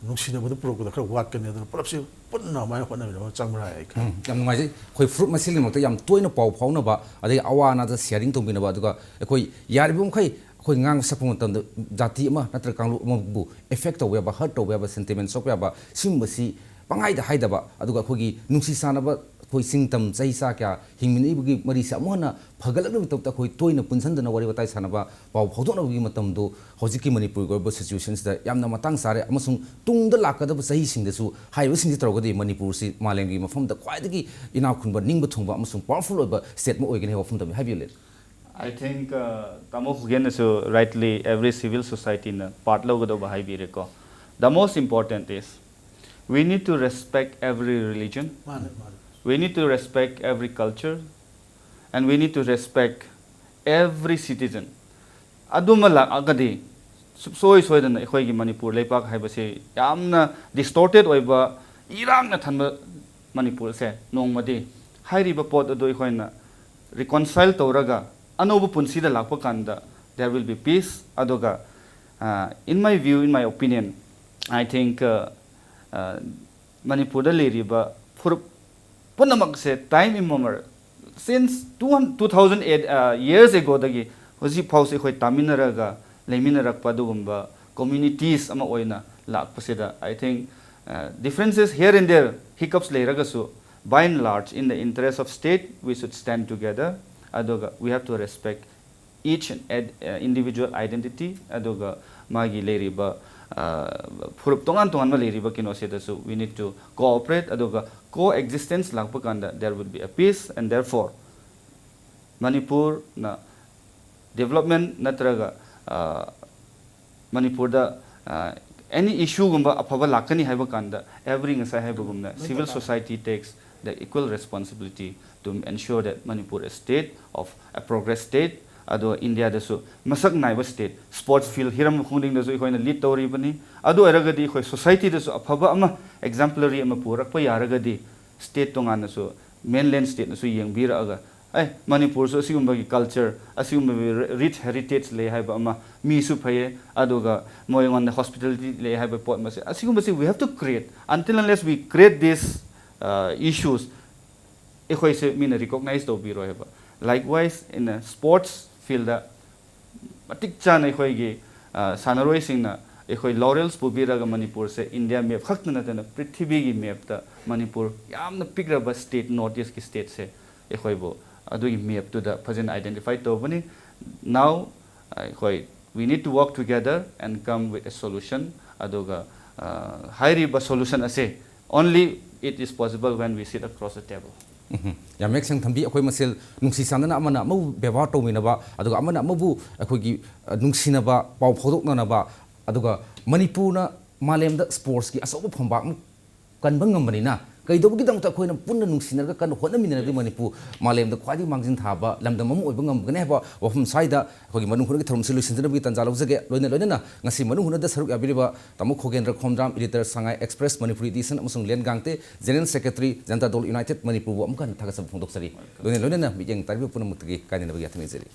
ꯅꯨꯡꯁꯤꯅꯕꯗꯨ ꯄꯨꯔꯛꯄꯗ ꯈꯔ ꯋꯥꯠꯀꯅꯤ꯫ ꯑꯗꯨꯅ ꯄꯨꯂꯞꯁꯤ ꯄꯨꯟꯅ ꯑꯗꯨꯃꯥꯏꯅ ꯍꯣꯠꯅꯃꯤꯟꯅꯕ ꯆꯪꯕ꯭ꯔꯥ ꯍꯥꯏ ꯑꯩ ꯈꯜꯂꯤ꯫ ꯎꯝ, ꯌꯥꯝ ꯅꯨꯡꯉꯥꯏꯖꯩ꯫ ꯑꯩꯈꯣꯏ ꯐꯨꯔꯨꯞ ꯃꯁꯦꯜꯒꯤꯗꯃꯛꯇ ꯌꯥꯝ ꯇꯣꯏꯅ ꯄꯥꯎ ꯐꯥꯎꯅꯕ, ꯑꯗꯒꯤ ꯑꯋꯥ ꯑꯅꯥꯗ ꯁꯤꯌꯥꯔꯤꯡ ꯇꯧꯕꯤꯅꯕ, ꯑꯗꯨꯒ ꯑꯩꯈꯣꯏ ꯌꯥꯔꯤꯕ ꯃꯈꯩ ꯑꯩꯈꯣꯏ ꯉꯥꯡꯕ ꯁꯛꯄ ꯃꯇꯝꯗ ꯖꯥꯇꯤ ꯑꯃ ꯅꯠꯇ꯭ꯔꯒ ꯀꯥꯡꯂꯨꯞ ꯑꯃꯕꯨ affect ꯇꯧꯕ ꯌꯥꯕ, hurt ꯇꯧꯕ ꯌꯥꯕ, sentiment ꯁꯣꯛꯄ ꯌꯥꯕ, ꯁꯤꯒꯨꯝꯕꯁꯤ ꯄꯪꯍꯥꯏꯗ ꯍꯥꯏꯗꯕ, ꯑꯗꯨꯒ ꯑꯩꯈꯣꯏꯒꯤ ꯅꯨꯡꯁꯤ ꯆꯥꯟꯅꯕ, ꯑꯩꯈꯣꯏ ꯆꯤꯡ ꯇꯝ ꯆꯍꯤ ꯆꯥ ꯀꯌꯥ ꯍꯤꯡꯃꯤꯟꯅꯔꯤꯕꯒꯤ ꯃꯔꯤꯁꯦ ꯑꯃꯨꯛ ꯍꯟꯅ ꯐꯒꯠꯂꯛꯅꯕꯒꯤꯗꯃꯛꯇ ꯑꯩꯈꯣꯏ ꯇꯣꯏꯅ ꯄꯨꯟꯁꯤꯟꯗꯅ ꯋꯥꯔꯤ ꯋꯥꯇꯥꯏ ꯁꯥꯟꯅꯕ, ꯄꯥꯎ ꯐꯥꯎꯗꯣꯛꯅꯕꯒꯤ ꯃꯇꯝꯗꯨ ꯍꯧꯖꯤꯛꯀꯤ ꯃꯅꯤꯄꯨꯔꯒꯤ ꯑꯣꯏꯕ situation ꯁꯤꯗ ꯌꯥꯝꯅ ꯃꯇꯥꯡ ꯆꯥꯔꯦ, ꯑꯃꯁꯨꯡ ꯇꯨꯡꯗ ꯂꯥꯛꯀꯗꯕ ꯆꯍꯤꯁꯤꯡꯗꯁꯨ ꯍꯥꯏꯔꯤꯕꯁꯤꯡꯁꯤ ꯇꯧꯔꯒꯗꯤ ꯃꯅꯤꯄꯨꯔꯁꯤ ꯃꯥꯂꯦꯝꯒꯤ ꯃꯐꯝꯗ ꯈ꯭ꯋꯥꯏꯗꯒꯤ ꯏꯅꯥꯛ ꯈꯨꯟꯕ, ꯅꯤꯡꯕ ꯊꯨꯡꯕ ꯑꯃꯁꯨꯡ powerful ꯑꯣꯏꯕ state ꯑꯃ ꯑꯣꯏꯒꯅꯤ ꯍꯥꯏꯕ ꯋꯥꯐꯝ ꯊꯝꯕꯤ꯫ ꯍꯥꯏꯕꯤꯌꯨ, ꯂꯦꯟ꯫ I think, uh, ꯇꯥꯃꯣ ꯈꯨꯒꯦꯟꯅꯁꯨ rightly every civil society ꯅ part ꯂꯧꯒꯗꯧꯕ ꯍꯥꯏꯕꯤꯔꯦꯀꯣ꯫ The most important is we need to respect every religion, ꯃꯥꯅꯦ ꯃꯥꯅꯦ we need to respect every culture, and we need to respect every citizen. ꯑꯗꯨꯃ ꯂꯥꯛꯑꯒꯗꯤ ꯁꯨꯡꯁꯣꯏ ꯁꯣꯏꯗꯅ ꯑꯩꯈꯣꯏꯒꯤ ꯃꯅꯤꯄꯨꯔ ꯂꯩꯄꯥꯛ ꯍꯥꯏꯕꯁꯤ ꯌꯥꯝꯅ distorted ꯑꯣꯏꯕ, ꯏꯔꯥꯡꯅ ꯊꯟꯕ ꯃꯅꯤꯄꯨꯔꯁꯦ ꯅꯣꯡꯃꯗꯤ ꯍꯥꯏꯔꯤꯕ ꯄꯣꯠ ꯑꯗꯨ ꯑꯩꯈꯣꯏꯅ reconcile ꯇꯧꯔꯒ ꯑꯅꯧꯕ ꯄꯨꯟꯁꯤꯗ ꯂꯥꯛꯄ ꯀꯥꯟꯗ there will be peace. ꯑꯗꯨꯒ, uh, in my view, in my opinion, I think, uh, uh, ꯃꯅꯤꯄꯨꯔꯗ ꯂꯩꯔꯤꯕ ꯐꯨꯔꯨꯞ ꯄꯨꯝꯅꯃꯛꯁꯦ time immemorial, since two hundred, two thousand eight, uh, years ago ꯗꯒꯤ ꯍꯧꯖꯤꯛ ꯐꯥꯎꯁꯦ ꯑꯩꯈꯣꯏ ꯇꯥꯃꯤꯟꯅꯔꯒ ꯂꯩꯃꯤꯟꯅꯔꯛꯄ ꯑꯗꯨꯒꯨꯝꯕ communities ꯑꯃ ꯑꯣꯏꯅ ꯂꯥꯛꯄꯁꯤꯗ, I think, uh, differences here and there, hiccups ꯂꯩꯔꯒꯁꯨ, by and large, in the interest of state, we should stand together. ꯑꯗꯨꯒ we have to respect each and ad-, uh, individual identity, ꯑꯗꯨꯒ ꯃꯥꯒꯤ ꯂꯩꯔꯤꯕ, uh, ꯐꯨꯔꯨꯞ ꯇꯣꯉꯥꯟ ꯇꯣꯉꯥꯟꯕ ꯂꯩꯔꯤꯕ ꯀꯩꯅꯣꯁꯤꯗꯁꯨ we need to cooperate, ꯑꯗꯨꯒ coexistence ꯂꯥꯛꯄ ꯀꯥꯟꯗ there would be a peace, and therefore ꯃꯅꯤꯄꯨꯔꯅ development ꯅꯠꯇ꯭ꯔꯒ, uh, ꯃꯅꯤꯄꯨꯔꯗ, uh, any issue ꯒꯨꯝꯕ ꯑꯐꯕ ꯂꯥꯛꯀꯅꯤ ꯍꯥꯏꯕ ꯀꯥꯟꯗ every, ꯉꯁꯥꯏ ꯍꯥꯏꯕꯒꯨꯝꯅ, civil society takes the equal responsibility to ensure that Manipur is state of a progress state. ꯑꯗꯣ ꯏꯟꯗꯤꯌꯥꯗꯁꯨ ꯃꯁꯛ ꯅꯥꯏꯕ state, sports field, ꯍꯤꯔꯝ ꯈꯨꯗꯤꯡꯗꯁꯨ ꯑꯩꯈꯣꯏꯅ lead ꯇꯧꯔꯤꯕꯅꯤ꯫ ꯑꯗꯨ ꯑꯣꯏꯔꯒꯗꯤ ꯑꯩꯈꯣꯏ society ꯗꯁꯨ ꯑꯐꯕ ꯑꯃ, exemplary ꯑꯃ ꯄꯨꯔꯛꯄ ꯌꯥꯔꯒꯗꯤ state ꯇꯣꯉꯥꯟꯅꯁꯨ, mainland state ꯅꯁꯨ ꯌꯦꯡꯕꯤꯔꯛꯑꯒ, ꯑꯦ, ꯃꯅꯤꯄꯨꯔꯁꯨ ꯑꯁꯤꯒꯨꯝꯕꯒꯤ culture, ꯑꯁꯤꯒꯨꯝꯕꯒꯤ ri-, rich heritage ꯂꯩ ꯍꯥꯏꯕ ꯑꯃ, ꯃꯤꯁꯨ ꯐꯩꯌꯦ, ꯑꯗꯨꯒ ꯃꯣꯏꯉꯣꯟꯗ hospitality ꯂꯩ ꯍꯥꯏꯕ ꯄꯣꯠ ꯃꯁꯦ, ꯑꯁꯤꯒꯨꯝꯕꯁꯤ we have to create. Until unless we create these, uh, issues, ꯑꯩꯈꯣꯏꯁꯦ ꯃꯤꯅ recognize ꯇꯧꯕꯤꯔꯣꯏ ꯍꯥꯏꯕ꯫ Likewise, in a sports field ꯗ ꯃꯇꯤꯛ ꯆꯥꯅ ꯑꯩꯈꯣꯏꯒꯤ ꯑ, ꯁꯥꯟꯅꯔꯣꯏꯁꯤꯡꯅ ꯑꯩꯈꯣꯏ ꯂꯣꯔꯦꯜꯁ ꯄꯨꯕꯤꯔꯒ ꯃꯅꯤꯄꯨꯔꯁꯦ ꯏꯟꯗꯤꯌꯥ ꯃꯦꯞ ꯈꯛꯇ ꯅꯠꯇꯅ ꯄ꯭ꯔꯤꯊꯤꯕꯤꯒꯤ ꯃꯦꯞꯇ ꯃꯅꯤꯄꯨꯔ ꯌꯥꯝꯅ ꯄꯤꯛꯂꯕ ꯁ꯭ꯇꯦꯠ, ꯅꯣꯔꯠ ꯏꯁꯀꯤ ꯁ꯭ꯇꯦꯠꯁꯦ ꯑꯩꯈꯣꯏꯕꯨ ꯑꯗꯨꯒꯤ ꯃꯦꯞꯇꯨꯗ ꯐꯖꯅ ꯑꯥꯏꯗꯦꯟꯇꯤꯐꯥꯏ ꯇꯧꯕꯅꯤ꯫ Now ꯑꯩꯈꯣꯏ we need to work together and come with a solution꯫ ꯑꯗꯨꯒ ꯑ, ꯍꯥꯏꯔꯤꯕ ꯁꯣꯂꯨꯁꯟ ꯑꯁꯦ only it is possible when we sit across the table꯫ ꯎꯝ꯫ ꯌꯥꯝ ꯃꯌꯦꯛ ꯁꯦꯡꯅ ꯊꯝꯕꯤ꯫ ꯑꯩꯈꯣꯏ ꯃꯁꯦꯜ ꯅꯨꯡꯁꯤ ꯆꯥꯟꯅꯅ ꯑꯃꯅ ꯑꯃꯕꯨ ꯕꯦꯕꯥꯔ ꯇꯧꯃꯤꯟꯅꯕ, ꯑꯗꯨꯒ ꯑꯃꯅ ꯑꯃꯕꯨ ꯑꯩꯈꯣꯏꯒꯤ ꯑ, ꯅꯨꯡꯁꯤꯅꯕ, ꯄꯥꯎ ꯐꯥꯎꯗꯣꯛꯅꯅꯕ, ꯑꯗꯨꯒ ꯃꯅꯤꯄꯨꯔꯅ ꯃꯥꯂꯦꯝꯗ ꯁ꯭ꯄꯣꯔꯠꯁꯀꯤ ꯑꯆꯧꯕ ꯐꯝꯕꯥꯛ ꯑꯃ ꯀꯟꯕ ꯉꯝꯕꯅꯤꯅ, ꯀꯩꯗꯧꯕꯒꯤꯗꯃꯛꯇ ꯑꯩꯈꯣꯏꯅ ꯄꯨꯟꯅ ꯅꯨꯡꯁꯤꯅꯔꯒ ꯀꯟꯅ ꯍꯣꯠꯅꯃꯤꯟꯅꯔꯗꯤ ꯃꯅꯤꯄꯨꯔ ꯃꯥꯂꯦꯝꯗ ꯈ꯭ꯋꯥꯏꯗꯒꯤ ꯃꯥꯡꯖꯤꯟ ꯊꯥꯕ ꯂꯝꯗꯝ ꯑꯃ ꯑꯣꯏꯕ ꯉꯝꯒꯅꯤ ꯍꯥꯏꯕ ꯋꯥꯐꯝ ꯁ꯭ꯋꯥꯏꯗ ꯑꯩꯈꯣꯏꯒꯤ ꯃꯅꯨꯡ ꯍꯨꯠꯅꯒꯤ ꯊꯧꯔꯝꯁꯤ ꯂꯣꯏꯁꯤꯟꯖꯅꯕꯒꯤ ꯇꯥꯟꯖꯥ ꯂꯧꯖꯒꯦ꯫ ꯂꯣꯏꯅ ꯂꯣꯏꯅꯅ ꯉꯁꯤ ꯃꯅꯨꯡ ꯍꯨꯠꯅꯗ ꯁꯔꯨꯛ ꯌꯥꯕꯤꯔꯤꯕ ꯇꯥꯃꯣ ꯈꯣꯒꯦꯟꯗ꯭ꯔ ꯈꯣꯝꯗ꯭ꯔꯥꯝ, editor ꯁꯉꯥꯏ Express Manipuri edition, ꯑꯃꯁꯨꯡ ꯂꯦꯟ ꯒꯥꯡꯇꯦ, general secretary ꯖꯅꯇꯥ ꯗꯜ United ꯃꯅꯤꯄꯨꯔꯕꯨ ꯑꯃꯨꯛ ꯍꯟꯅ ꯊꯥꯒꯠꯆꯕ ꯐꯣꯡꯗꯣꯛꯆꯔꯤ꯫ ꯂꯣꯏꯅ ꯂꯣꯏꯅꯅ ꯃꯤꯠꯌꯦꯡ ꯇꯥꯕꯤꯕ ꯄꯨꯝꯅꯃꯛꯇꯒꯤ ꯀꯥꯏꯅꯅꯕꯒꯤ ꯌꯥꯊꯪ ꯅꯤꯖꯔꯤ꯫